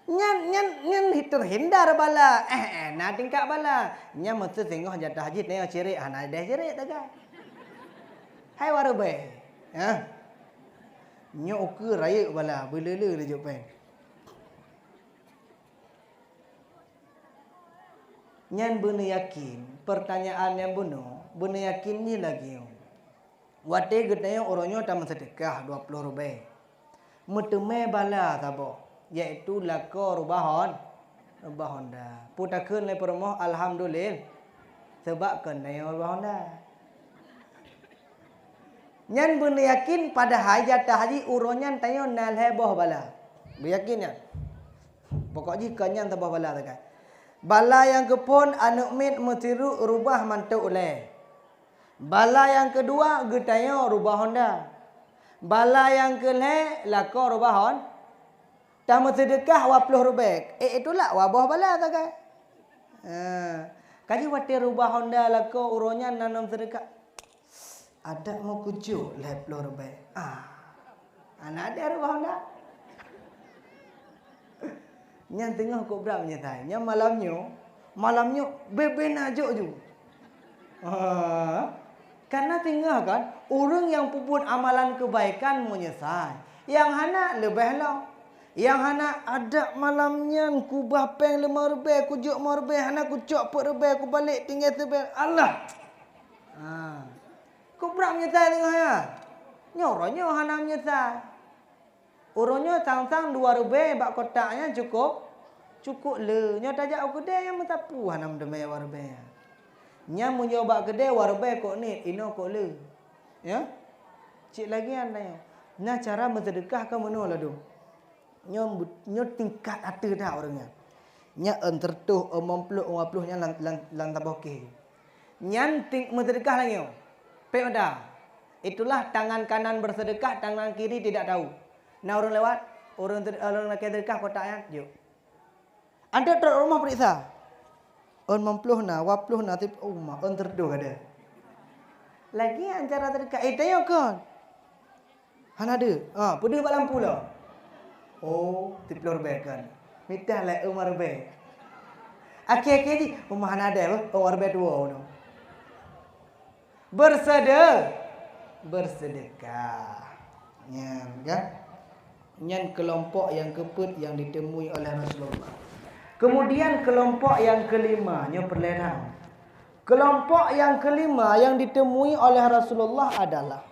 Nyan, nyan, nyan terhindar bala. Eh, eh, na tingkat bala. Nyan meuseuh singoh jatah jih nyoe cirek, hana deh cirek taga. Hai dua ribée. Ha? Nyoe ukeue rayeuk bala, beuleu-leu laju péng. Nyan beuneuyakin, peurtanyaan nyang bunoe, beuneuyakin nyoe lagée nyoe. Watée geutanyoe uroe nyoe tameuseudeukah dua ploh ribée. Meuteumé bala saboh, yaitu lakoe rubah hon-, rubah honda. Peue takheun lé peurumoh, alhamdulil-, sabab kon tanyoe rubah honda. Nyan beuneuyakin padahai jatah jih uroe nyan tanyoe na lhée boh bala. Beuyakin nyan. Pokok jih kon nyan saboh bala sagai. Bala nyang keuphon aneuk miet meusireuk rubah mantong ulée. Bala nyang keudua geutanyoe rubah honda. Bala nyang keulhée lakoe rubah hon-, tameuseudeukah dua ploh ribée. Eh, itulak dua boh bala sagai. Ha. Ka jih watée rubah honda lakoe uroe nyan na nom seudeukah. Adak meukucok lhée ploh ribée. Ah. Hana deh rubah honda. Nyan teungoh kobra meunyeusai. Nyan malam nyoe, malam nyoe bebe na jok ju. Ha. Karena teungoh kan, ureuëng nyang peubuet amalan keubaikan meunyeusai. Nyang hana leubeh lom. Nyang hana, adak malam nyan kubah péng limong ribée, kujok limong ribée, hana kucok peuet ribée, kubalek tinggai sibée. Allah! Ha. Kobra meunyeusai teungoh nyan. Nyoe uroe nyoe hana meunyeusai. Uroe nyoe sang-sang dua ribée bak kotak nyan cukôp, cukôp le. Nyoe tajak u keudée nyang meusapeue hana meuteumé dua ribée nyan. Nyan meunyoe bak keudée dua ribée kok niet, inoe kok le. Ya? Cit lagée nyan tanyoe. Nah, cara meuseudeukah ka meunoe ladôm. Nyoe, nyoe tingkat ateueh that ureuëng nyan. Nyan ôn seureutôh, ôn limong ploh, ôn dua ploh nyan lam, lam, lam saboh kéh. Nyan ting-, meuseudeukah lagée nyoe. Pék mata. Itulah tangan kanan bersedekah, tangan kiri tidak tahu. Na ureuëng lewat, ureuëng ter-, ureuëng lakée seudeukah kotak nyan, jok. Anteuk trok rumoh peuriksa. Ôn limong ploh na, dua ploh na, sip-, oh, ma, ôn seureutôh ka deuh. Lagée nyan cara seudeukah, eh, tanyoe kon. Hana deuh. Ha, peudeuh bak lampu lom. Oh, siploh ribée kon. Mita lé ôn limong ribée. Akhé-akhé jih, uma hana deuh, ôn limong ribée tuwoe nyoe. Bersede-, bersedekah. Nyan, kan? Nyan kelompok nyang keupeuet nyang ditemui oleh Rasulullah. Kemudian kelompok nyang kelima, nyoe peureulée that. Kelompok nyang kelima nyang ditemui oleh Rasulullah adalah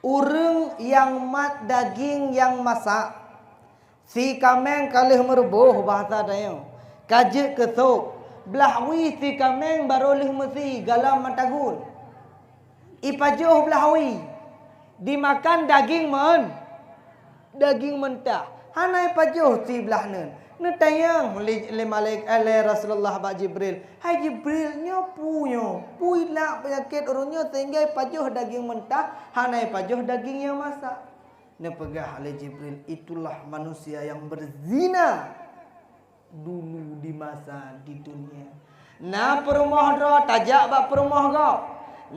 ureuëng nyang mat daging nyang masak. Si kaméng ka lheueh meureuboh bahasa tanyoe, ka jeuet keu sôb. Blah wie si kaméng barô lheueh meusi galam mata gun. Ipajoh blah wie, dimakan daging men-, daging mentah. Hana ipajoh si blah neuen. Neutanyong lé, lé malaik-, eh, lé Rasulullah bak Jibril, "Hai Jibril, nyoe peue nyoe? Peue na peunyakét ureuëng nyoe sehingga ipajoh daging mentah, hana ipajoh daging nyang masak?" Neupeugah lé Jibril, "Itulah manusia yang berzina dulu di masa di dunia. Na peurumoh droe tajak bak peurumoh gob,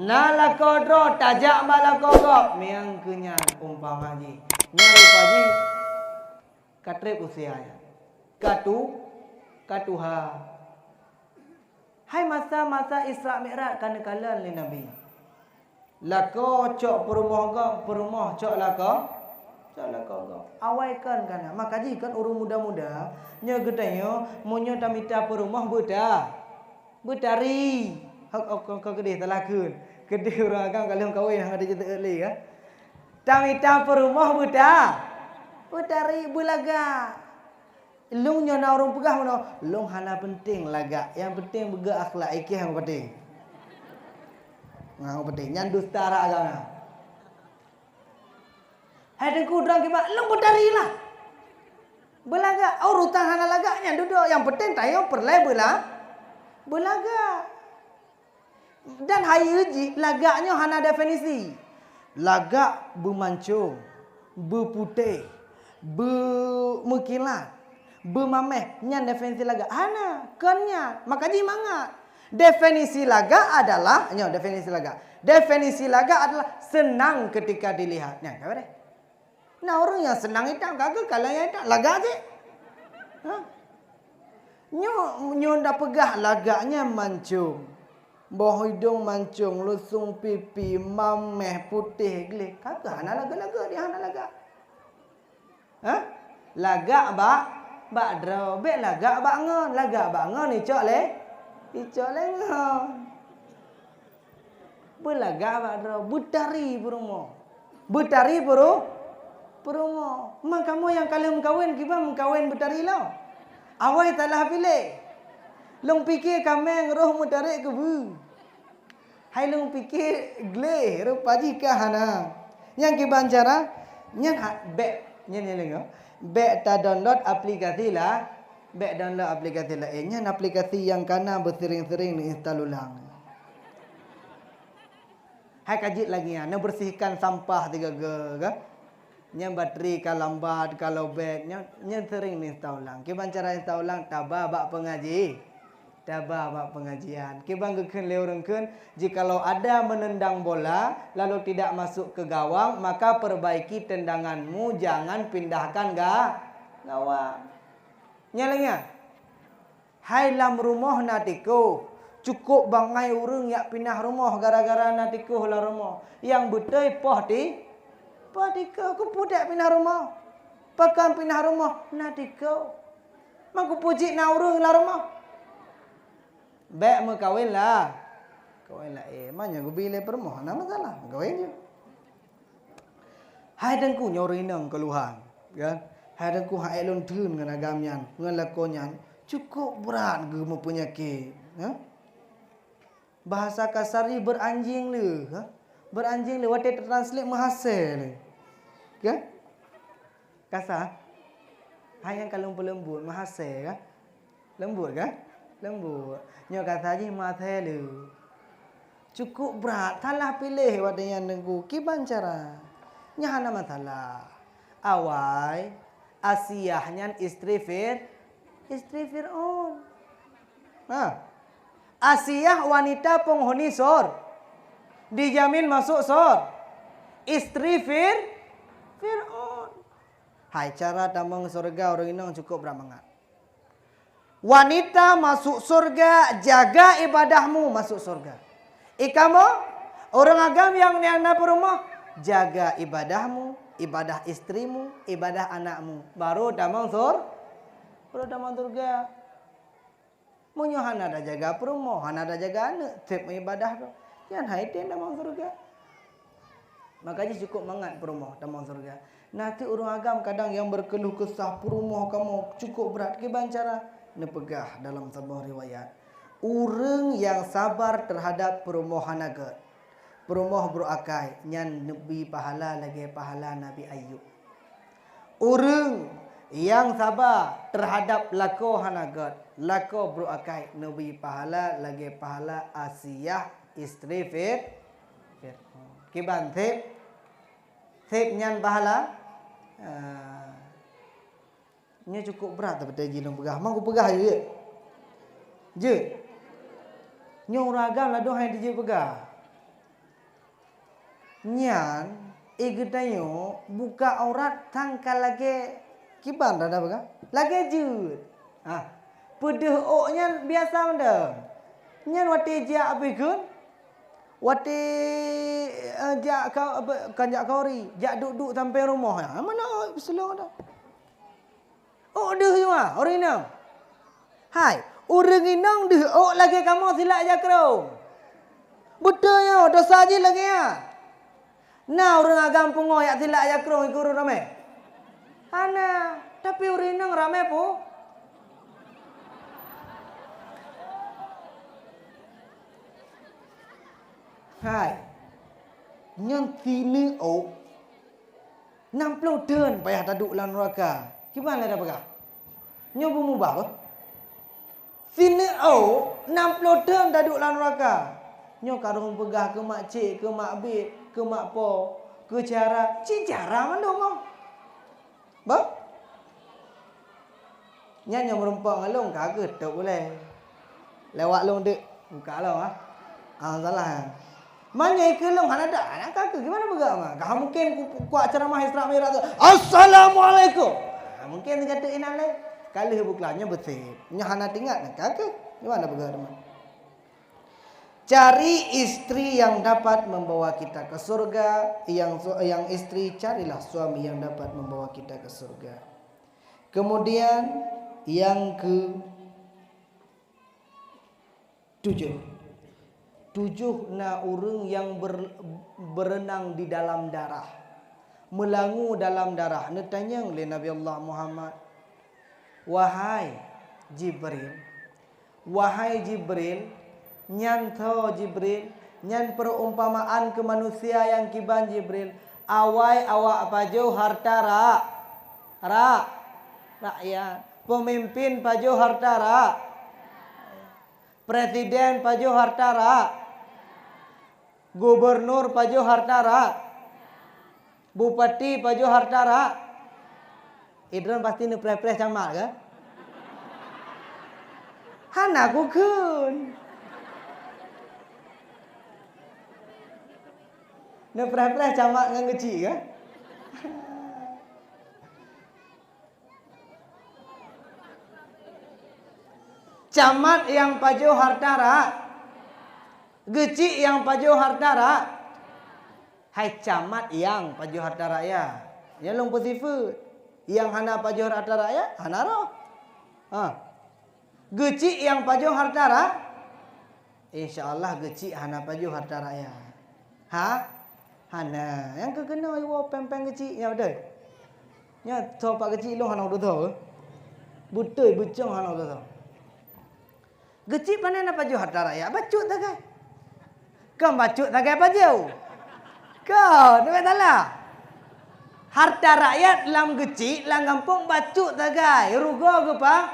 na lakoe droe tajak bak lakoe gob." Meunyoe keu nyan umpama jih, nyan rupa jih ka treb usia nyan. Ka tu-, ka tuha. Hai masa-masa Isra Mi'raj ka neukalon lé Nabi. Lakoe cok peurumoh gob, peurumoh cok lakoe, cok lakoe gob. Awai kon ka na. Maka jih kon ureuëng muda-muda, nyoe geutanyoe, meunyoe tamita peurumoh beuta-, beutari. Hok, hok, hok, hok keudeh talakon. Keudeh ureuëng agam ka lheueh kawen, hana jiteuôt lé, ya. Tamita peurumoh beuta-, beutari, beulagak. Lôn nyoe na ureuëng peugah meunoe, lôn hana peunteng lagak, nyang peunteng beugöt akhlak, ikhlas nyang peunteng. Nyang peunteng, nyan dusta rot agama. Hai teungku, droe kiban, lôn beutari lah. Beulagak, oh, urusan hana lagak nyan dudoe, nyang peunteng tanyoe peureulée beula-, beulagak. Dan hayeue jih, lagak nyoe hana definisi. Lagak beumancong, beuputéh, beumeukilat, beumameh, nyan definisi lagak. Hana, kon nyan. Maka jih mangat. Definisi lagak adalah, nyoe definisi lagak. Definisi lagak adalah senang ketika dilihat. Nyan, ka beureh. Na ureuëng nyang seunang itam, ka geukalon nyang itam, lagak cit. Ha? Nyoe, nyoe tapeugah lagak nyan mancong. Boh idong mancong, lusong pipi, mameh, putéh gleh. Ka geuh hana lagak-lagak, dia hana lagak. Ha? Lagak bak, bak droe, bék lagak bak ngon. Lagak bak ngon, icok lé, icok lé ngon. Beulagak bak droe, beutari peurumoh. Beutari peuru-, peurumoh. Ma kamoe nyang ka lheueh meukawen, kiban meukawen beutari lom? Awai salah piléh. Lôn pike kaméng roh meutarek keubeue. Hai lôn pike gleh, rupa jih ka hana. Nyang kiban cara, nyan ha-, bék, nyan, nyan deungoe. Bék ta-download aplikasi la-, bék download aplikasi laén. Nyan aplikasi nyang ka na beuseuring-seuring neuinstal ulang. Hai ka jeuet lagée nyan, neubersihkan sampah sigoe-goe, ka? Nyan batri ka lambat, ka lobet, nyan, nyan seuring neuinstal ulang. Kiban cara install ulang, taba bak peungaji. Taba bak peungajian. Kiban geukheun lé ureuëng kheun, jikalau ada menendang bola, lalu tidak masuk ke gawang, maka perbaiki tendanganmu, jangan pindahkan ga-, gawang. Nyan lagée nyan. Hai lam rumoh na tikôh, cukôp bangai ureuëng jak pinah rumoh gara-gara na tikôh lam rumoh. Nyang beutôi poh ti-, poh tikôh, keupeue jak pinah rumoh? Pakon pinah rumoh? Na tikôh. Ma keupeue cit na ureuëng lam rumoh? Bék meukawen la-, kawen laén. Ma nyoe geubi lé peurumoh, hana masalah, meukawen ju. Hai teungku, nyoe ureuëng inong keuluhan, kan? Hai teungku, han ék lôn theun ngon agam nyan, ngon lakoe nyan, cukôp brat geumeupeunyakét, ha? Bahasa kasar jih beranjing le, ha? Beranjing le, watée teutranslate meuhasé le. Kan? Kasar. Hai nyang ka lôn peuleumbot, meuhasé, kan? Leumbot kan? Leumbot. Nyoe kata jih maté le. Cukôp brat, salah piléh watée nyan teungku. Kiban cara? Nyan hana masalah. Awai, Asiah nyan istri Fir-, istri Fir'aun. Ha. Asiah wanita penghuni sor. Dijamin masuk sor. Istri Fir-, Fir'aun. Hai, cara tamong syeuruga ureuëng inong cukôp brat mangat. Wanita masuk surga, jaga ibadahmu masuk surga. I kamoe, Ureuëng agam nyang, nyang na peurumoh, jaga ibadahmu, ibadah istrimu, ibadah anakmu. Baru tamong sur-, baru tamong surga. Meunyoe hana tajaga peurumoh, hana tajaga aneuëk, seb meuibadah tu, nyan hai tem tamong surga. Maka jih cukôp mangat peurumoh tamong surga. Na teuk ureuëng agam kadang nyang berkeluh kesah, "Peurumoh kamoe cukôp brat." Kiban cara? Neupeugah dalam saboh riwayat, ureuëng nyang sabar terhadap peurumoh hana gét, peurumoh brôk akai, nyan neubri pahala lagée pahala Nabi Ayub. Ureuëng nyang saba teuhadab lakoe hana gét, lakoe brôk akai, neubri pahala lagée pahala Asiah istri Fir-, Fir'aun. Kiban seb, seb nyan pahala? Ah, nyoe cukôp brat teupeuteuji lôn peugah. Mang kupeugah jeuet? Jeuet. Nyoe ureuëng agam ladôm hai jeuet peugah. Nyan, eh, geutanyoe buka aurat sang ka lagée kiban dah, dah peugah? Lagée jeuet. Ha, peudeuh ôk nyan biasa mantong. Nyan watée jak abéh kheun, watée, eh, jak ka, apa, kan jak kawari, jak duek-duek sampéng rumoh nyan. Mana ôk peuseulong dah? Ôk deuh jua, ureuëng inong. Hai, ureuëng inong deuh ôk lagée kamoe silak jakrong. Beutôi nyoe, desya jih lagée nyan. Na ureuëng agam pungo jak silak jakrong ikeue ureuëng ramé? Hana, tapi ureuëng inong ramé pu-, hai, nyan sineuk ôk. Nam ploh thon payah taduek lam nuraka. Kiban lé tapeugah? Nyoe beumubah beh. Sineuk ôk nam ploh thon taduek lam nuraka. Nyoe ka rhom peugah keu mak cik, keu mak biet, keu mak po, keu cara, cit cara mandum oh. Beh? Nyan nyang meurumpok ngon lôn ka kheueh tôb ulée. Lewat lôn deuek, buka lôn, ah. Ah, salah. Manyai keu lôn hana dak, hana ka kheueh. Gimana peugah ma? Ka mungkin ku, ku, kuat ceramah Isra Mi'raj tu, "Assalamualaikum." Ah, mungkin sigateuk inan lé. Ka lheueh bukla nyoe beuseb. Nyoe hana teuingat, ka kheueh. Gimana peugah teuma? Cari istri yang dapat membawa kita ke surga, yang su-, yang istri carilah suami yang dapat membawa kita ke surga. Kemudian yang ketujuh. Tujuh na ureuëng yang ber-, berenang di dalam darah. Meulangu dalam darah. Neutanyong lé Nabi Allah Muhammad, "Wahai Jibril, wahai Jibril, nyan tho Jibril, nyan perumpamaan keu manusia nyang kiban Jibril, awai awak pajoh hareuta ra-, ra-, rakyat, peumimpin pajoh hareuta ra-, presiden pajoh hareuta ra-, gubernur pajoh hareuta ra-, bupati pajoh hareuta ra-." Idron pasti neupreh-preh camat kah? Hana kukheun. Neupreh-preh camat ngon geuchik kah? Camat nyang pajoh hareuta ra-, geuchik nyang pajoh hareuta ra-, hai camat nyang pajoh hareuta rakyat. Nyan lôn peusifeuet. Nyang hana pajoh hareuta rakyat, hana roh. Ha. Geuchik nyang pajoh hareuta ra-, insya Allah geuchik hana pajoh hareuta rakyat. Ha? Hana. Nyang keu keunoe iwoe péng-péng geuchik, nyan beutôi? Nyan tho pak geuchik lôn hana udeuh tho. Beutôi beucong hana udeuh tho. Geuchik pane na pajoh hareuta rakyat, bacut sagai. Kon bacut sagai pajoh. Kon, leubeh salah. Hareuta rakyat lam geuchik, lam gampông bacut sagai. Rugoe geupa-,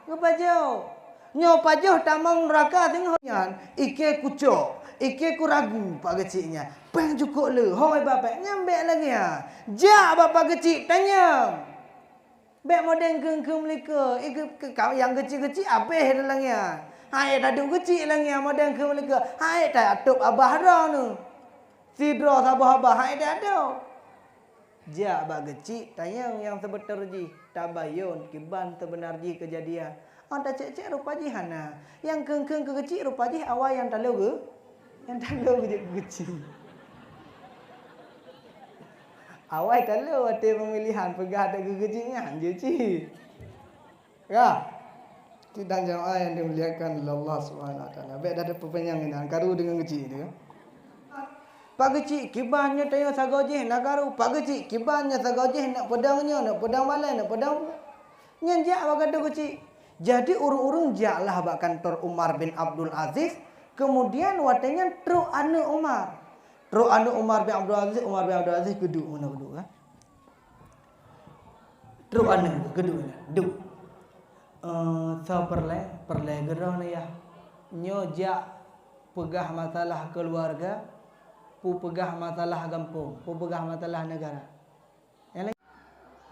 geupajoh. Nyoe pajoh tamong nuraka singoh nyan, ikei kucok, ikei kuragu pak geuchik nyan. Péng cukôp le, hôi bak péng nyan bék lagée nyan. Jak bak pak geuchik tanyong. Bék modeng kheun-kheun meulikeue, i keu-, keu-, ka-, nyang geuchik-geuchik abéh lagée nyan. Hai taduek geuchik lagée nyan modeng kheun meulikeue, hai tatôb abah droeneuh. Sidroe saboh abah hai tatôb. Jak bak geuchik tanyong nyang seubeutôi jih, tabayon kiban seubeuna jih keujadian. Óh tacék-cék rupa jih hana. Nyang kheun-kheun keu geuchik rupa jih awai nyang talo geu-, Nyang talo jeuet keu keuchik. Awai talo watée peumilihan peugah adak keu keuchik nyan jeuet cit. Ya. Sidang jamaah yang dimuliakan oleh Allah Subhanahu Wa Taala. Baik dah ada perpanjangan ini, karu dengan keuchik itu. Pak keuchik, kiban nyoe tanyoe sagoe jih na karu. Pak keuchik, kiban nyoe sagoe jih nak peudong nyoe, nak peudong balai, nak peudong. Nyan jak bak kantô keuchik. Jadi ureuëng-ureuëng jaklah bak kantor Umar bin Abdul Aziz, kemudian watée nyan trok aneuëk Umar. Trok aneuëk Umar bin Abdul Aziz, Umar bin Abdul Aziz geuduek meunoe geuduek kan. Trok aneuëk geuduek nyan, duek. Eh, soe peureulée, peureulée geuroh nyoe yah. Nyoe jak peugah masalah keuluwarga, peugah masalah gampông, peugah masalah neugara. Nyang laén,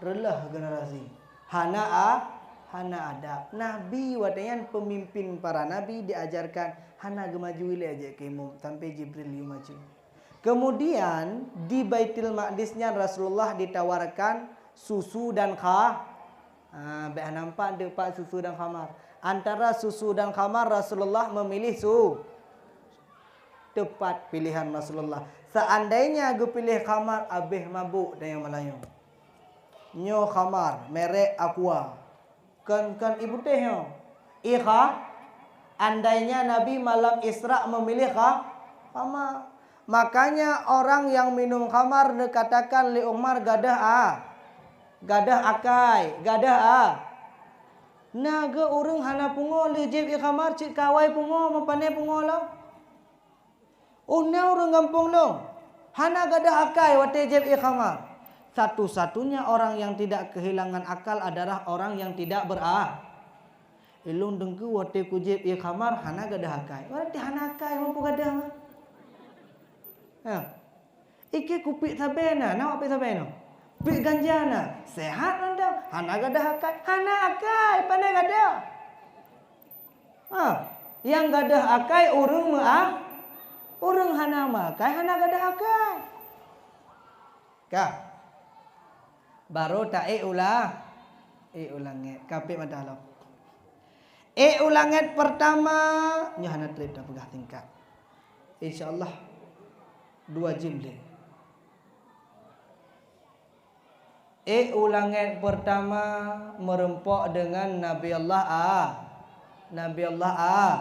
reuloh generasi. Hana a-, hana adab. Nabi watée nyan peumimpin para nabi diajarkan hana geumaju ilée jeuet keu imum sampai Jibril yue maju. Kemudian di Baitul Maqdis nyan Rasulullah ditawarkan susu dan kha-, ha, bék hana nampak deupak susu dan khamar. Antara susu dan khamar Rasulullah memilih su-, Tepat pilihan Rasulullah. Seandainya geupiléh khamar, abéh mabuk tanyoe meulayeue. Nyoe khamar merek Aqua. Kon, kon ie putéh nyoe. Ie kha-, andainya Nabi malam Isra memilih kha-, khamar. Makanya orang yang minum khamar dikatakan lé Umar gadoh a-, gadoh akai, gadoh a-. Na geu ureuëng hana pungo lheueh jieb ie khamar cit ka awai pungo, meupané pungo lom. Uneue ureuëng gampông lôn hana gadoh akai watée jieb ie khamar. Satu-satunya orang yang tidak kehilangan akal adalah orang yang tidak bera-, ilôn deungkeue watée kujieb ie khamar hana gadoh akai. Berarti hana akai, mampu gadoh. Ha. Ike kupiek sabe na, na piek sabe na. Piek ganja na, sehat mantong, hana gadoh akai. Hana akai, pane gadoh. Ha, nyang gadoh akai ureuëng meuah-, ureuëng hana meuakai hana gadoh akai. Ka. Barô ta ék ulang, ék ulang ngét. Kapék mata lom. Ék ulang ngét pertama, nyoe hana treb tapeugah tingkat. Insya Allah dua jim lé. Ék ulang ngét pertama meureumpok deungan Nabi Allah A-, Nabi Allah A-,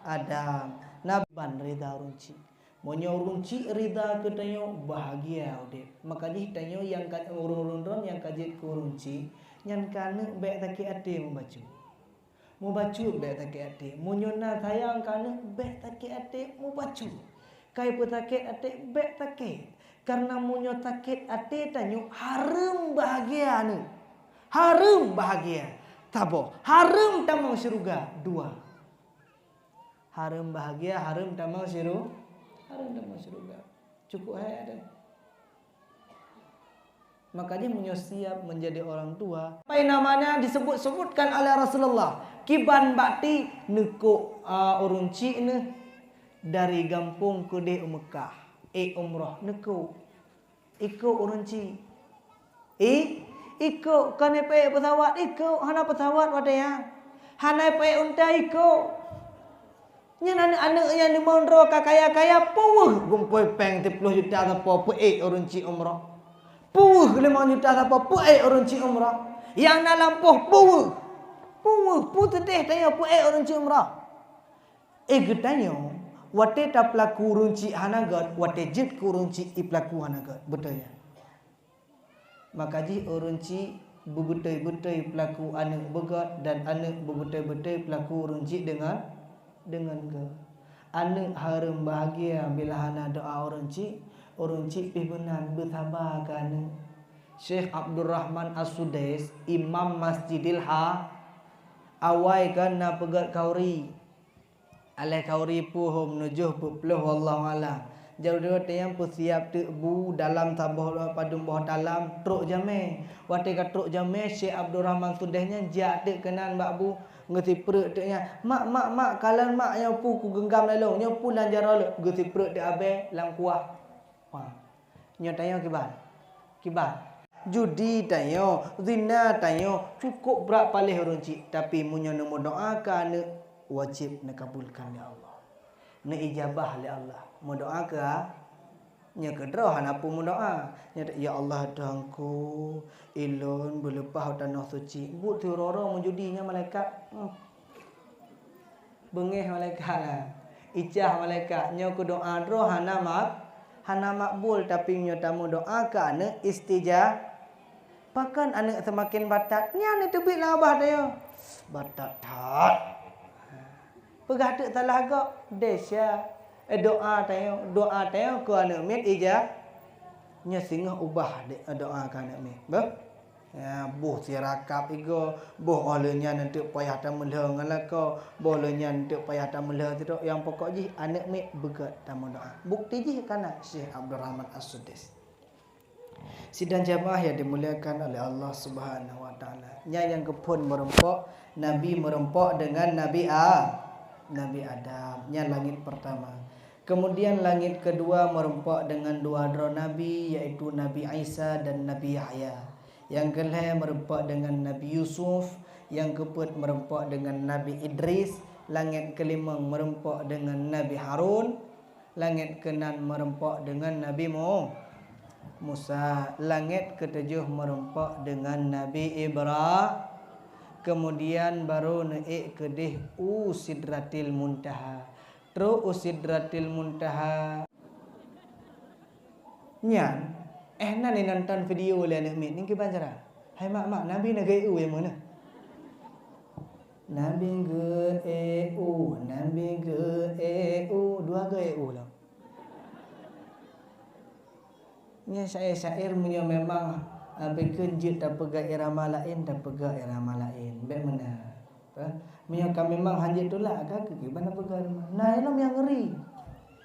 Adam. Nabi ban rida ureuëng chik. Meunyoe ureuëng chik rida keu tanyoe, bahagia udeb. Maka jih tanyoe nyang ka, ureuëng-ureuëng droen nyang ka jeuet keu ureuëng chik, nyan keuneuk bék sakét até meubacut. Meubacut bék sakét até. Meunyoe na sayang keuneuk bék sakét até meubacut. Kai peusakét até bék sakét. Karena meunyoe sakét até tanyoe hareuem bahagia nyoe. Hareuem bahagia. Saboh, hareuem tamong syeuruga. Dua. Hareuem bahagia, hareuem tamong syeuruga. Hareuem tamong syeuruga. Cukup hai ada. Maka jih meunyoe siap menjadi orang tua, apa namanya disebut-sebutkan oleh Rasulullah, kiban bakti neukok, a, ureuëng chik neuh dari gampông keudeh u Meukah, ék umroh neukok. Ikok ureuëng chik. I, ikok, kon ipeuék peusawat, ikok, hana peusawat watée nyan. Hana ipeuék unta, ikok. Nyan aneuëk-aneuëk nyang limong droe ka kaya-kaya, puweuh gumpôi péng siploh juta sapo peuék ureuëng chik umroh. Puweuh limong juta sapo peuék ureuëng chik umroh. Nyang na lampôh puweuh. Puweuh, puseudeh tanyoe peuék ureuëng chik umroh. Eh, geutanyoe, watée tapeulaku ureuëng chik hana gét, watée jeuet keu ureuëng chik ipeulaku hana gét. Beutôi nyan. Maka jih ureuëng chik beubeutôi-beutôi peulaku aneuëk beugét dan aneuëk beubeutôi-beutôi peulaku ureuëng chik deungon, deungon gét. Aneuëk hareuem bahagia bila hana doá ureuëng chik, ureuëng chik pih meunan beusaba keu aneuëk. Syekh Abdurrahman As-Sudais, Imam Masjidil Ha-, awai kan na peugét khauri. Aléh khauri puhom nujoh peuploh, wallahu alam. Jadi watée nyan peusiab teuk bu dalam saboh padum boh talam trok jamé. Watée ka trok jamé, Syekh Abdurrahman Sudeh nyan jak teuk keunan bak bu, geusipreuk teuk nyan, "Mak, mak, mak, kalon mak nyoe peue kugeunggam lalong, nyoe peue lam jaroe lôn." Geusipreuk teuk abée lam kuah. Wah. Nyoe tanyoe kiban. Kiban. Judi tanyoe, zina tanyoe, cukup brat paléh ureuëng chik. Tapi meunyoe neumeudoá keu aneuëk, wajéb neukabulkan lé Allah. Neuijabah lé Allah. Meudoa keu a-, nyoe keudroe hana peue meudoa. Nyoe, "Ya Allah Tuhanku, ilôn beuleupah u tanoh suci." Buet siuroe-uroe meujudi nyan malaikat. Hmm. Beungéh malaikat lah. Icah malaikat. Nyoe keu doa droe hana mak-, hana makbul, tapi nyoe tameudoa keu aneuëk istija-, Pakon aneuëk seumaken batat, nyan neuteubiet lam babah tanyoe. Batat that. Peugah teuk salah gob, desya. Eh, doa tanyoe, doa tanyoe keu aneuëk miet ija-, nyoe singoh ubah de-, doa keu aneuëk miet. Beuh? Ya, boh sirakab igoe, boh óh lheueh nyan eunteuk payah tameulhö ngon lakoe, boh lheueh nyan eunteuk payah tameulhö sidroe. Nyang pokok jih aneuëk miet beugöt tameudoa. Bukti jih kana Syekh Abdul Rahman As-Sudais. Sidang jamaah yang dimuliakan oleh Allah Subhanahu wa Taala. Nyan nyang geuphon meurumpok, Nabi meurumpok dengan Nabi A-, Nabi Adam. Nyan langét pertama. Kemudian langét kedua meurumpok dengan dua droe nabi, yaitu Nabi Isa dan Nabi Yahya. Nyang keulhée meurumpok dengan Nabi Yusuf, nyang keupeuet meurumpok dengan Nabi Idris, langét keulimong meurumpok dengan Nabi Harun, langét keunan meurumpok deungon Nabi Mu-, Musa, langét keutujoh meurumpok deungon Nabi Ibra-, keumudian barô neuék keudeh u Sidratil Muntaha. Trok u Sidratil Muntaha. Nyan, eh, na lé nonton video lé aneuëk miet, nyan kiban cara. Hai mak, mak, Nabi na geu-eu nyang meuneuh. Nabi geu-eu, Nabi geu-eu, dua geu-eu lom. Nyan syair-syair meunyoe memang, ah, bikon jeuet tapeugah irama laén, tapeugah irama laén. Bék meunan. Apa? Meunyoe ka memang hanjeuet tulak, ka keu kiban tapeugah irama. Na ilom nyang ngeri.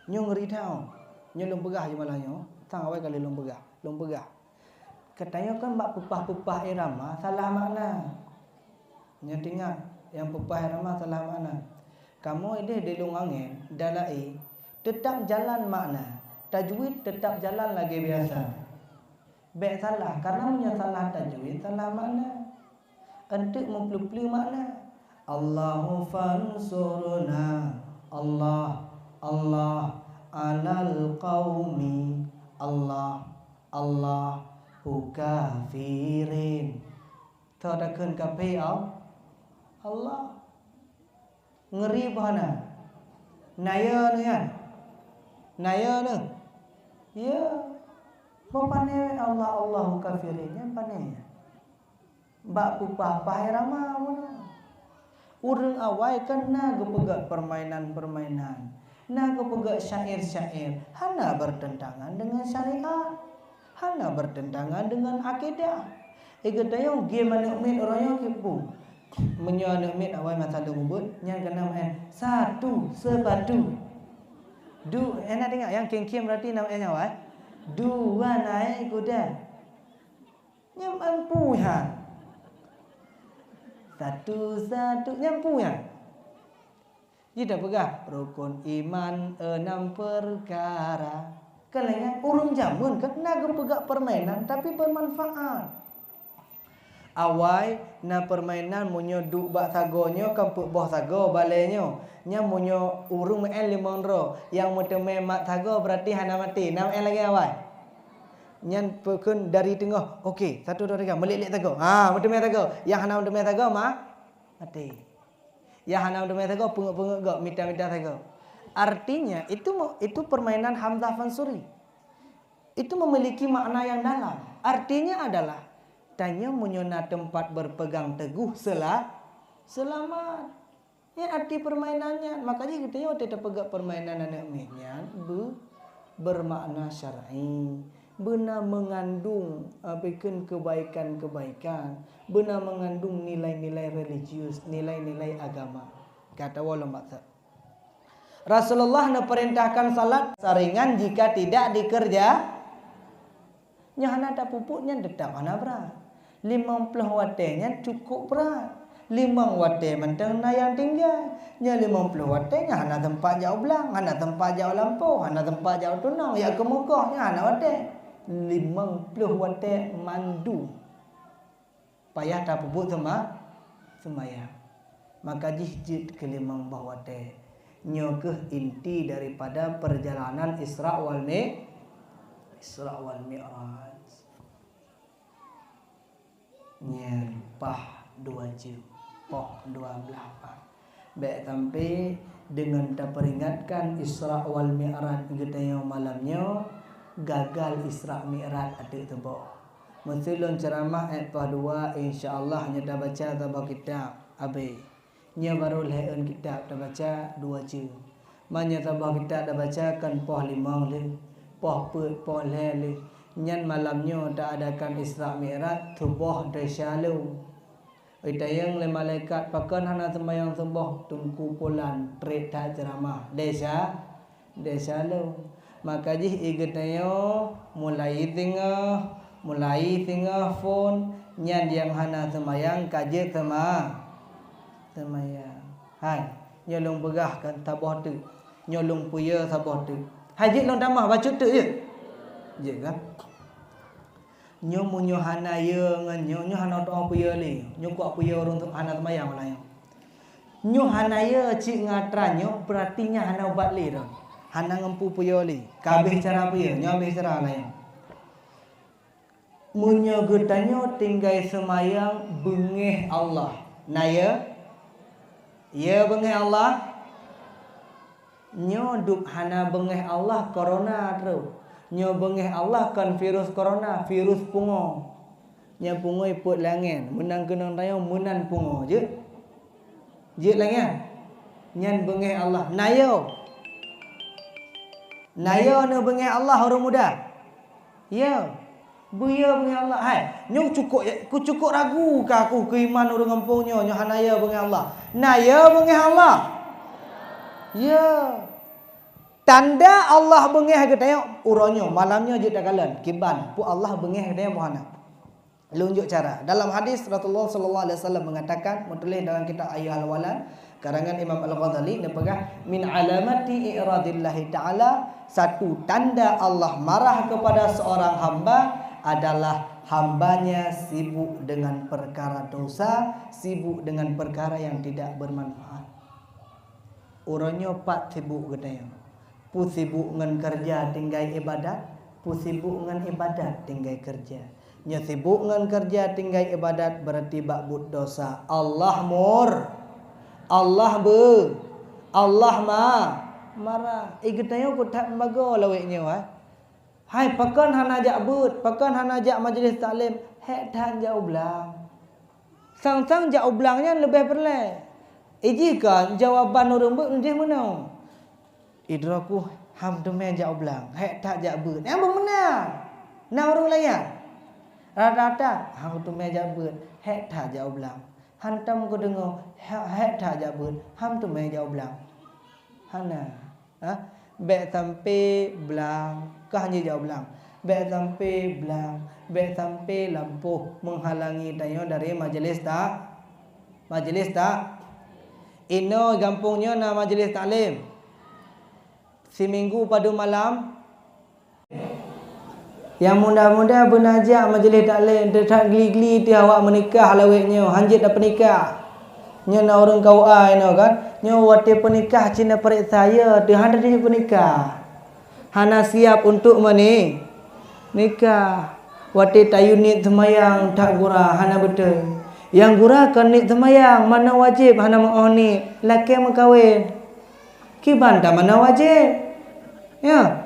Nyoe ngeri that. Nyoe lôn peugah jih malah nyoe. Sang awai kali lôn peugah. Lôn peugah. Geutanyoe kan bak peupah-peupah irama salah makna. Nyoe teuingat, nyang peupah irama salah makna. Kamoe ideh di Lông Angén, Dalae, teutap jalan makna. Tajwid teutap jalan lagée biasa. Bék salah, karena meunyoe salah tajwid, salah makna. Eunteuk meupleue-pleue makna. Allahu fansurna, Allah, Allah, alal qaumi, Allah, Allahu kafirin. Tho takheun kafé, Allah. Ngeri bah na. Naya nyan. Naya nyan. Ya. Bapane Allah, Allahu kafirin nyan pane. Bak peupah-pah irama meunan. Ureuëng awai kan na geupeugah peurmainan-peurmainan, na geupeugah syair-syair, hana bertentangan dengan syariat, hana bertentangan dengan akidah. Eh, geutanyoe game aneuëk miet uroe nyoe kiban. Meunyoe aneuëk miet awai masa lôn mubuet, nyan keunan maén satu sepatu. Du, eh, na teuingat nyang khém-khém berarti na maén nyan awai. Dua naik kuda. Nyan mampu nyan. Satu-satu, nyan mampu nyan. Jih tapeugah, rukun iman enam perkara. Kan laén nyan, ureuëng jameun kan na geupeugah permainan, tapi bermanfaat. Awai, na permainan meunyoe duek bak sagoe nyoe kan peuet boh sagoe balée nyoe. Nyan meunyoe ureuëng meu'en limong droe, nyang meuteumé mat sagoe berarti hana maté. Na meu'en lagée awai. Nyan peukheun dari teungoh. Oke, satu, dua, tiga. Meuliek-liek sagoe. Ha, meuteumé sagoe. Nyang hana meuteumé sagoe, ma-, maté. Nyang hana meuteumé sagoe, peungeuet-peungeuet gob, mita-mita sagoe. Artinya, itu me-, itu permainan hamzah fansuri. Itu memiliki makna yang dalam. Artinya adalah, tanyoe meunyoe na teumpat berpegang teguh sela-, selamat. Nyan arti permainan nyan. Maka jih geutanyoe watée tapeugah permainan aneuëk miet nyan be-, bermakna syar'i, beuna mengandung, ah, bikon kebaikan-kebaikan, beuna mengandung nilai-nilai religius, nilai-nilai agama. Gata woe lom bak sa-, Rasulullah neupeurintahkan salat saringan jika tidak dikerja-, Nyang hana tapeubuet nyan teutap hana brat. Limong ploh watée nyan cukup brat. Limong watée mantong na nyang tinggai. Nyan limong ploh watée nyan hana teumpat jak u blang, hana teumpat jak u lampôh, hana teumpat jak u tunong, jak keu mukoh nyan hana watée. Limong ploh watée mandum payah tapeubuet seuma-, seumayang. Maka jih jeuet keu limong boh watée. Nyoe kheueh inti daripada perjalanan Isra wal Mi-, Isra wal Mi'raj. Nyan paih dua jeuem, poh dua blaih paih. Bék sampai deungon tapeuringatkan Isra wal Mi'raj geutanyoe malam nyoe, gagal Isra Mi'raj ateueh tuboh. Meusigoe lôn ceuramah ayat poh dua, insya Allah nyoe tabaca saboh kitab, abéh. Nyoe barô lhée ôn kitab tabaca dua jeuem. Meunyoe saboh kitab tabaca kon poh limong lheueh, poh peuet, poh lhée lheueh. Nyan malam nyoe taadakan Isra Mi'raj, tuboh desya lom. Itanyong lé malaikat, "Pakon hana seumayang suboh?" Teungku Pulan treb that ceuramah, desya, desya lom. Maka jih i geutanyoe mulai singoh, mulai singoh phon, nyan nyang hana seumayang ka jeuet seuma-, seumayang. Hai, nyoe lôn peugah kan saboh teuk, nyoe lôn peuyue saboh teuk. Hai, jeuet lôn tamah bacut teuk jeuet. Jeuet kan? Nyoe meunyoe hana yue ngon nyoe, nyoe hana teuoh peuyue lé. Nyoe kuak peuyue ureuëng tu hana seumayang malam nyoe. Nyoe hana yue cit ngon atra nyoe, berarti nyan hana ubat lé dah. Hana ngon peue peuyue lé. Ka habéh cara peuyue, nyoe habéh cara malam nyoe. Meunyoe geutanyoe tinggai seumayang beungéh Allah, na yue? Yue beungéh Allah? Nyoe dub hana beungéh Allah corona troh. Nyoe beungéh Allah kon virus corona, virus pungo. Nyan pungo ipeuet langén, meunan keunong tanyoe meunan pungo jeuet. Jeuet langén. Nyan beungéh Allah. Na yue? Na yue neubeungéh Allah ureuëng muda? Yue. Beuyue beungéh Allah. Hai, nyoe cukôp, ku cukôp ragu ka aku keu iman ureuëng gampông nyoe, nyoe hana yue beungéh Allah. Na yue beungéh Allah? Yue. Tanda Allah beungéh geutanyoe uroe nyoe, malam nyoe jeuet takalon kiban peue Allah beungéh geutanyoe peue hana. Lôn jok cara. Dalam hadis Rasulullah sallallahu alaihi wasallam mengatakan, meutuléh dalam kitab Ayyuhal Walan, karangan Imam Al-Ghazali, neupeugah, "Min alamati i'radillahi ta'ala, satu tanda Allah marah kepada seorang hamba adalah hambanya sibuk dengan perkara dosa, sibuk dengan perkara yang tidak bermanfaat." Uroe nyoe pat sibuk geutanyoe. Peue sibuk ngon keureuja tinggai ibadat, peue sibuk ngon ibadat tinggai keureuja. Nyoe sibuk ngon keureuja tinggai ibadat berarti bak buet dosa. Allah mur-, Allah beu-, Allah ma-, marah. Eh, geutanyoe keu that meubagoe lawét nyoe, hai. Hai, pakon hana jak beuet, pakon hana jak majlis taklim, hék that jak u blang. Sang-sang jak u blang nyan leubeh peureulée. Iji kan jawaban ureuëng beuet meudeh meunoe. Idroe ku ham teumé jak u blang, hék that jak beuet. Nyang beumeunan. Na ureuëng laén. Rata-rata ham teumé jak beuet, hék that jak u blang. Hantom kudeungoe, hé-, hék that jak beuet, ham teumé jak u blang. Hana. Ha? Bék sampai blang, kah nyoe jak u blang. Bék sampai blang, bék sampai lampôh menghalangi tanyoe dari majelis ta-, majelis ta-, inoe gampông nyoe na majelis taklim. Siminggu padum malam. Nyang muda-muda beuna jak majelis taklim, teutab gli-gli teuh awak meunikah lawét nyoe, hanjeuet tapeunikah. Nyoe na ureuëng K U A inoe kan, nyoe watée peunikah cit na peuriksa, ya, teuh hana jeuet peunikah. Hana siap untuk meuni-, nikah. Watée tayue niet seumayang that gura, hana beutôi. Nyang gura kon niet seumayang, manoe wajéb hana meu'oh niet, lakée meukawen. Kiban tamanoe wajéb. Ya.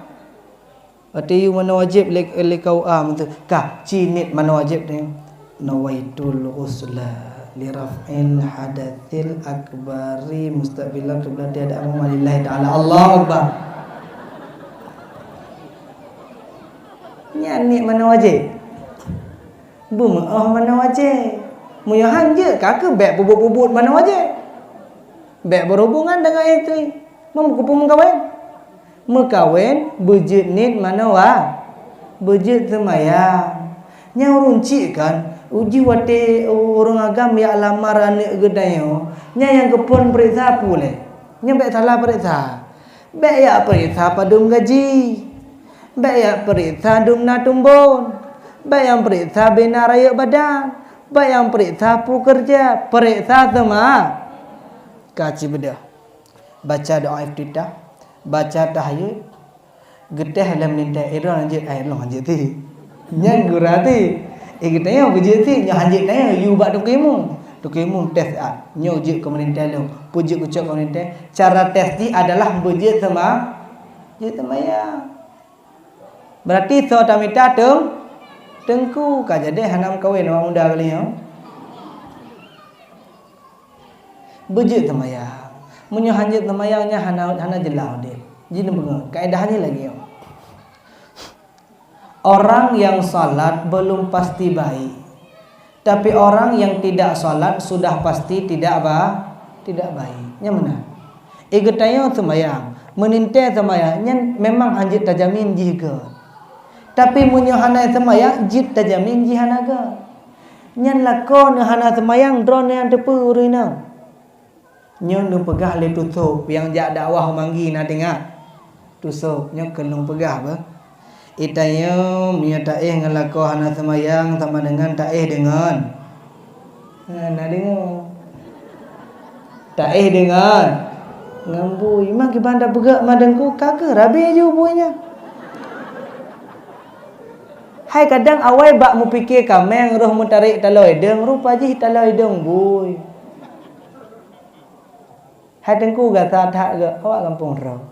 Watée yue manoe wajéb lé, lé K U A meutu. Ka, ci niet manoe wajéb nyoe. Nawaitul ghusla li raf'il hadatsil akbari mustaqbilal qiblati ada amama lillahi ta'ala. Allahu Akbar. Nyan niet manoe wajéb. Beumeu'oh manoe wajéb. Meunyoe hanjeuet ka keuh bék peubuet-peubuet manoe wajéb. Bék berhubungan dengan istri. Meukeupeu meukawen. Meukawen beujeuet niet manoe wa-, beujeuet seumayang. Nyang ureuëng cit kan, uji watée ureuëng agam jak lamar aneuëk geutanyoe, nyan nyang geuphon peuriksa peue lé? Nyan bék salah peuriksa. Bék jak peuriksa padum gaji. Bék jak peuriksa dum na tumbon. Bék nyang peuriksa bina rayeuk badan. Bék nyang peuriksa peue keureuja. Peuriksa seuma-, ka ci beudôh. Baca doa iftitah, baca tahiyat, geutéh lé meulintèe, eh, droeneuh hanjeuet, eh, droeneuh hanjeuet ti. Nyan gura ti. Eh, geutanyoe beujeuet ti, nyoe hanjeuet tanyoe, yue bak tukang imum. Tukang imum tes, ah, nyoe jeuet keu meulintèe lôn, peue jeuet keu cok keu meulintèe. Cara tes jih adalah beujeuet seuma-, jeuet seumayang. Berarti soe tamita teung-, teungku, ka jadi hana meukawen awak muda kali nyoe. Beujeuet seumayang. Meunyoe hanjeuet seumayang nyan hana, hana jeulaih udeb. Jih neupeungeut, kaedah jih lagèe nyoe. Orang yang salat belum pasti baik. Tapi orang yang tidak salat sudah pasti tidak ba-, tidak baik. Nyan meunan. Eh, geutanyoe seumayang, meulintèe seumayang, nyan memang hanjeuet tajamin jih gèt. Tapi meunyoe hana seumayang, jeuet tajamin jih hana gèt. Nyan lakoe neuh hana seumayang, droeneuh nyang teupeue ureueng inong. Nyoe neupeugah lé Tusôb nyang jak dakwah u Manggi, na teuingat? Tusôb, nyoe keuneuk peugah beuh. Geutanyoe meunyoe taéh ngon lakoe hana seumayang sama deungon taéh deungon. Na, na deungoe. Taéh deungon, ngon bui. Meukiban tapeugah ma teungku, ka keuh rabe ju bui nyan. Hai kadang awai bak meupike kaméng roh meutarek taloe idong, rupa jih taloe idong bui. Hai teungku gata that geuh awak gampông droe.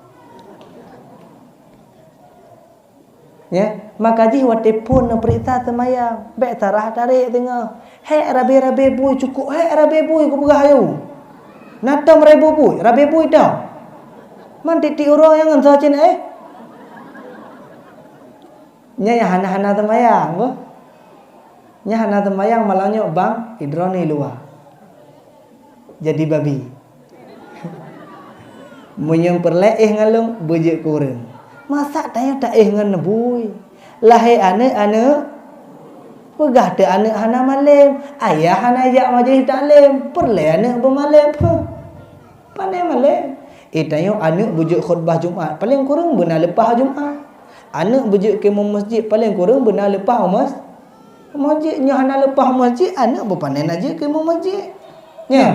Ya, maka jih watèe phon neupeuriksa seumayang, bèk sarah tarek teungoh. Hék rabe-rabe bui, cukôp hék rabe bui kupeugah ayue. Na tom rabe bui, rabe bui tom. Man tiep-tiep uroe nyang ngon soe cit, eh? Nyan nyang hana-hana seumayang, beuh. Nyan hana seumayang malam nyoe bang, idroni luwa. Jadi babi. Meunyoe peureulèe éh ngon lôn, beujeuet keu ureueng. Masa tanyoe taéh ngon neubui? Lahé aneuk-aneuk, peugah teuh aneuk hana malém, ayah hana jak majelis taklim, peureulèe aneuk beumalém. Huh. Pane malém. Eh, tanyoe aneuk beujeuet khutbah Jumat, paleng kureueng beuna leupah Jumat. Aneuk beujeuet keu imum masjid, paleng kureueng beuna leupah u mas-, masjid. Nyoe hana leupah masjid, aneuk beupane na jeuet keu imum masjid. Nyoe.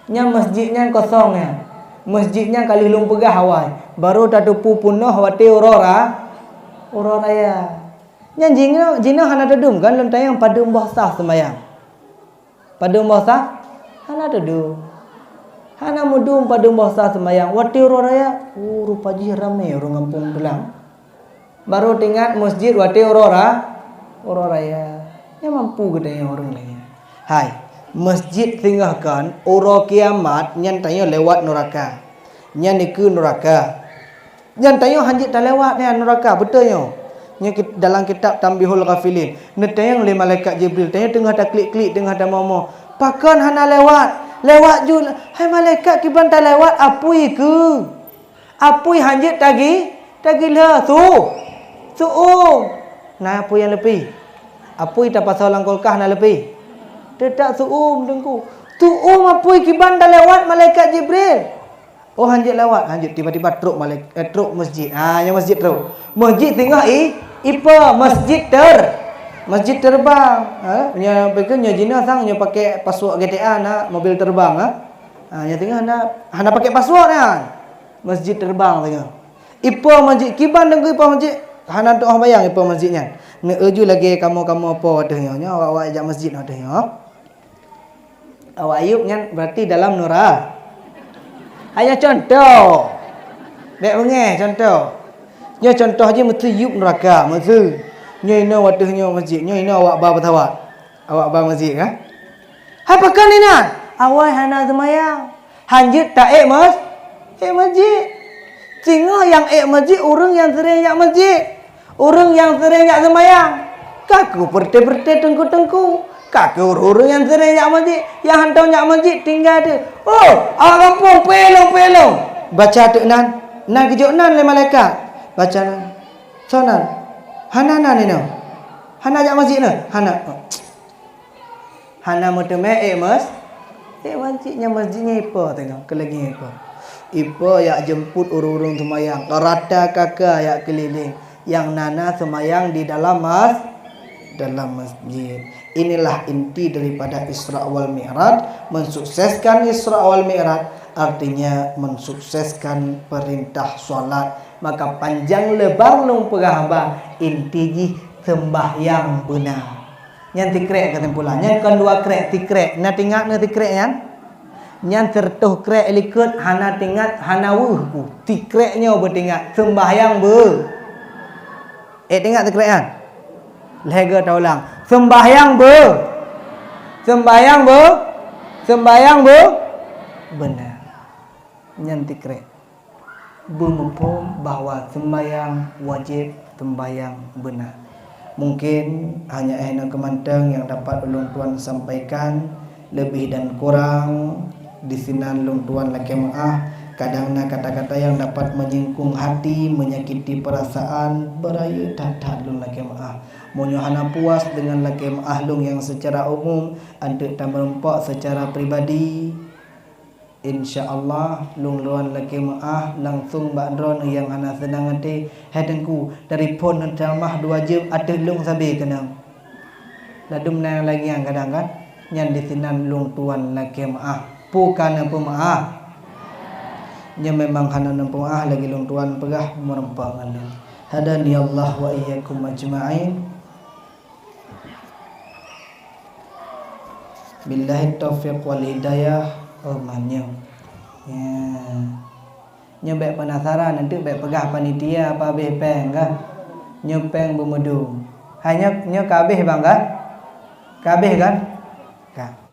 Nyan masjid nyan kosong nyan. Masjid nyan ka lheueh lôn peugah awai, barô tateupeue peunoh watèe uroe ra-, uroe raya. Nyan jinoe, jinoe hana teudum kan lôn tanyong padum boh sah seumayang. Padum boh sah? Hana teudum. Hana meudum padum boh sah seumayang. Watèe uroe raya, oh, rupa jih ramé ureueng gampông Tulang. Barô teuingat masjid watèe uroe ra-, uroe raya. Nyan mampu geutanyoe ureueng lagèe nyan. Hai, masjid singoh kon uroe kiamat nyan tanyoe lewat nuraka. Nyan dikeue nuraka. Nyan tanyoe hanjeuet talewat nyan nuraka, beutôi nyoe. Nyoe kit-, dalam kitab Tanbihul Ghafilin, neutanyong lé malaikat Jibril, tanyoe teungoh taklik-klik, teungoh tamoe-moe, "Pakon hana lewat? Lewat ju, hai malaikat, kiban talewat apui keuh. Apui hanjeuet tagi-, tagilheu. Su-, su'um." Na apui nyang leupie? Apui tapasoe lam kulkas na leupie? Teutap su'um, Teungku. Su'um apui kiban talewat malaikat Jibril. Oh, hanjeuet lewat, hanjeuet tiba-tiba trok malek-, eh, trok masjid. Ha, nyoe masjid trok. Masjid singoh i, ipe masjid ter-, masjid terbang. Ha, nyoe pakon nyoe jinoe sang nyoe pakai password G T A na mobil terbang, ha. Ha, nyoe singoh hana, hana pakai password nyan. Masjid terbang singoh. Ipe masjid kiban deungon ipe masjid, hana teuoh bayang ipe masjid nyan. Neueu ju lagèe kamoe-kamoe po ateueh nyoe, nyoe awak-awak jak masjid ateueh nyoe. Awak Ayub nyan berarti dalam nura-, hanya contoh. Bèk beungèh contoh. Nyoe contoh jih meusti Yub nuraka, meusti. Nyoe inoe watèe nyoe masjid, nyoe inoe awak ba pesawat. Awak ba masjid kan? Hai pakon inan? Awai hana seumayang. Hanjeuet taék mas-, ék masjid. Singoh nyang ék masjid ureueng nyang sering jak masjid. Ureueng nyang sering jak seumayang, ka keuh peureté-peureté teungku-teungku, ka keuh ureueng-ureueng nyang sering jak masjid, nyang hantom jak masjid tinggai teuh. Oh, awak gampông, peulông, peulông! Baca teuk nan, na geujok nan lé malaikat. Baca nan. Soe nan? Hana nan inoe. Hana jak masjid nyoe? Hana. Hana meuteumé ék mas-, ék masjid, nyan masjid nyan ipe teungoh, keu lagèe nyan ipe. Ipe jak jeumput ureueng-ureueng seumayang, rata kaka jak keulileng, nyang na-na seumayang di dalam mas-, dalam masjid. Inilah inti daripada Isra wal Mi'raj. Mensukseskan Isra wal Mi'raj artinya mensukseskan perintah salat. Maka panjang lebar lôn peugah haba, inti jih sembahyang beuna. Nyan sikrek keusimpulan. Nyan kon dua krek, sikrek. Na teuingat na sikrek nyan? Nyan sireutoh krek likot hana teuingat, hana weueh ku. Sikrek nyoe beuteuingat, sembahyang beu. Eh, teuingat sikrek nyan? Lhèe goe taulang. Sembahyang beu. Sembahyang beu. Sembahyang beu. Beuna. Nyan sikrek. Beumuphom bahwa sembahyang wajéb, sembahyang beuna. Mungkin hanya eh nyoe keumantong nyang dapat ulôn tuan sampaikan, leubeh dan kurang disinan lôn tuan lakée meuáh. Kadang na kata-kata nyang dapat menyingkong hati, menyakiti perasaan, beurayeuk that-that lôn lakée meuáh. Meunyoe hana puas deungon lakée meuáh lôn nyang seucara umum, anteuk tameurumpok seucara pribadi, insya Allah lôn tuan lakée meuáh langsong bak droeneuh nyang hana seunang até. Hai Teungku, dari phon neutamah dua jeuem ateueh lôn sabe keunong. Ladum na nyang lagée nyan kadang kan, nyan disinan lôn tuan lakée meuáh. Peue ka neupeumeuáh? Nyoe memang hana neupeumeuáh lagée lôn tuan peugah meurumpok ngon lôn. Hadani Allah wa iyyakum ajma'in. Billahi taufiq wal hidayah. Oh, manyang. Ya. Nyoe bék penasaran, nanti bék peugah panitia apa habéh péng kan? Nyoe péng beumeudu. Hai nyoe, nyoe ka habéh bang kan? Ka habéh kan? Ka.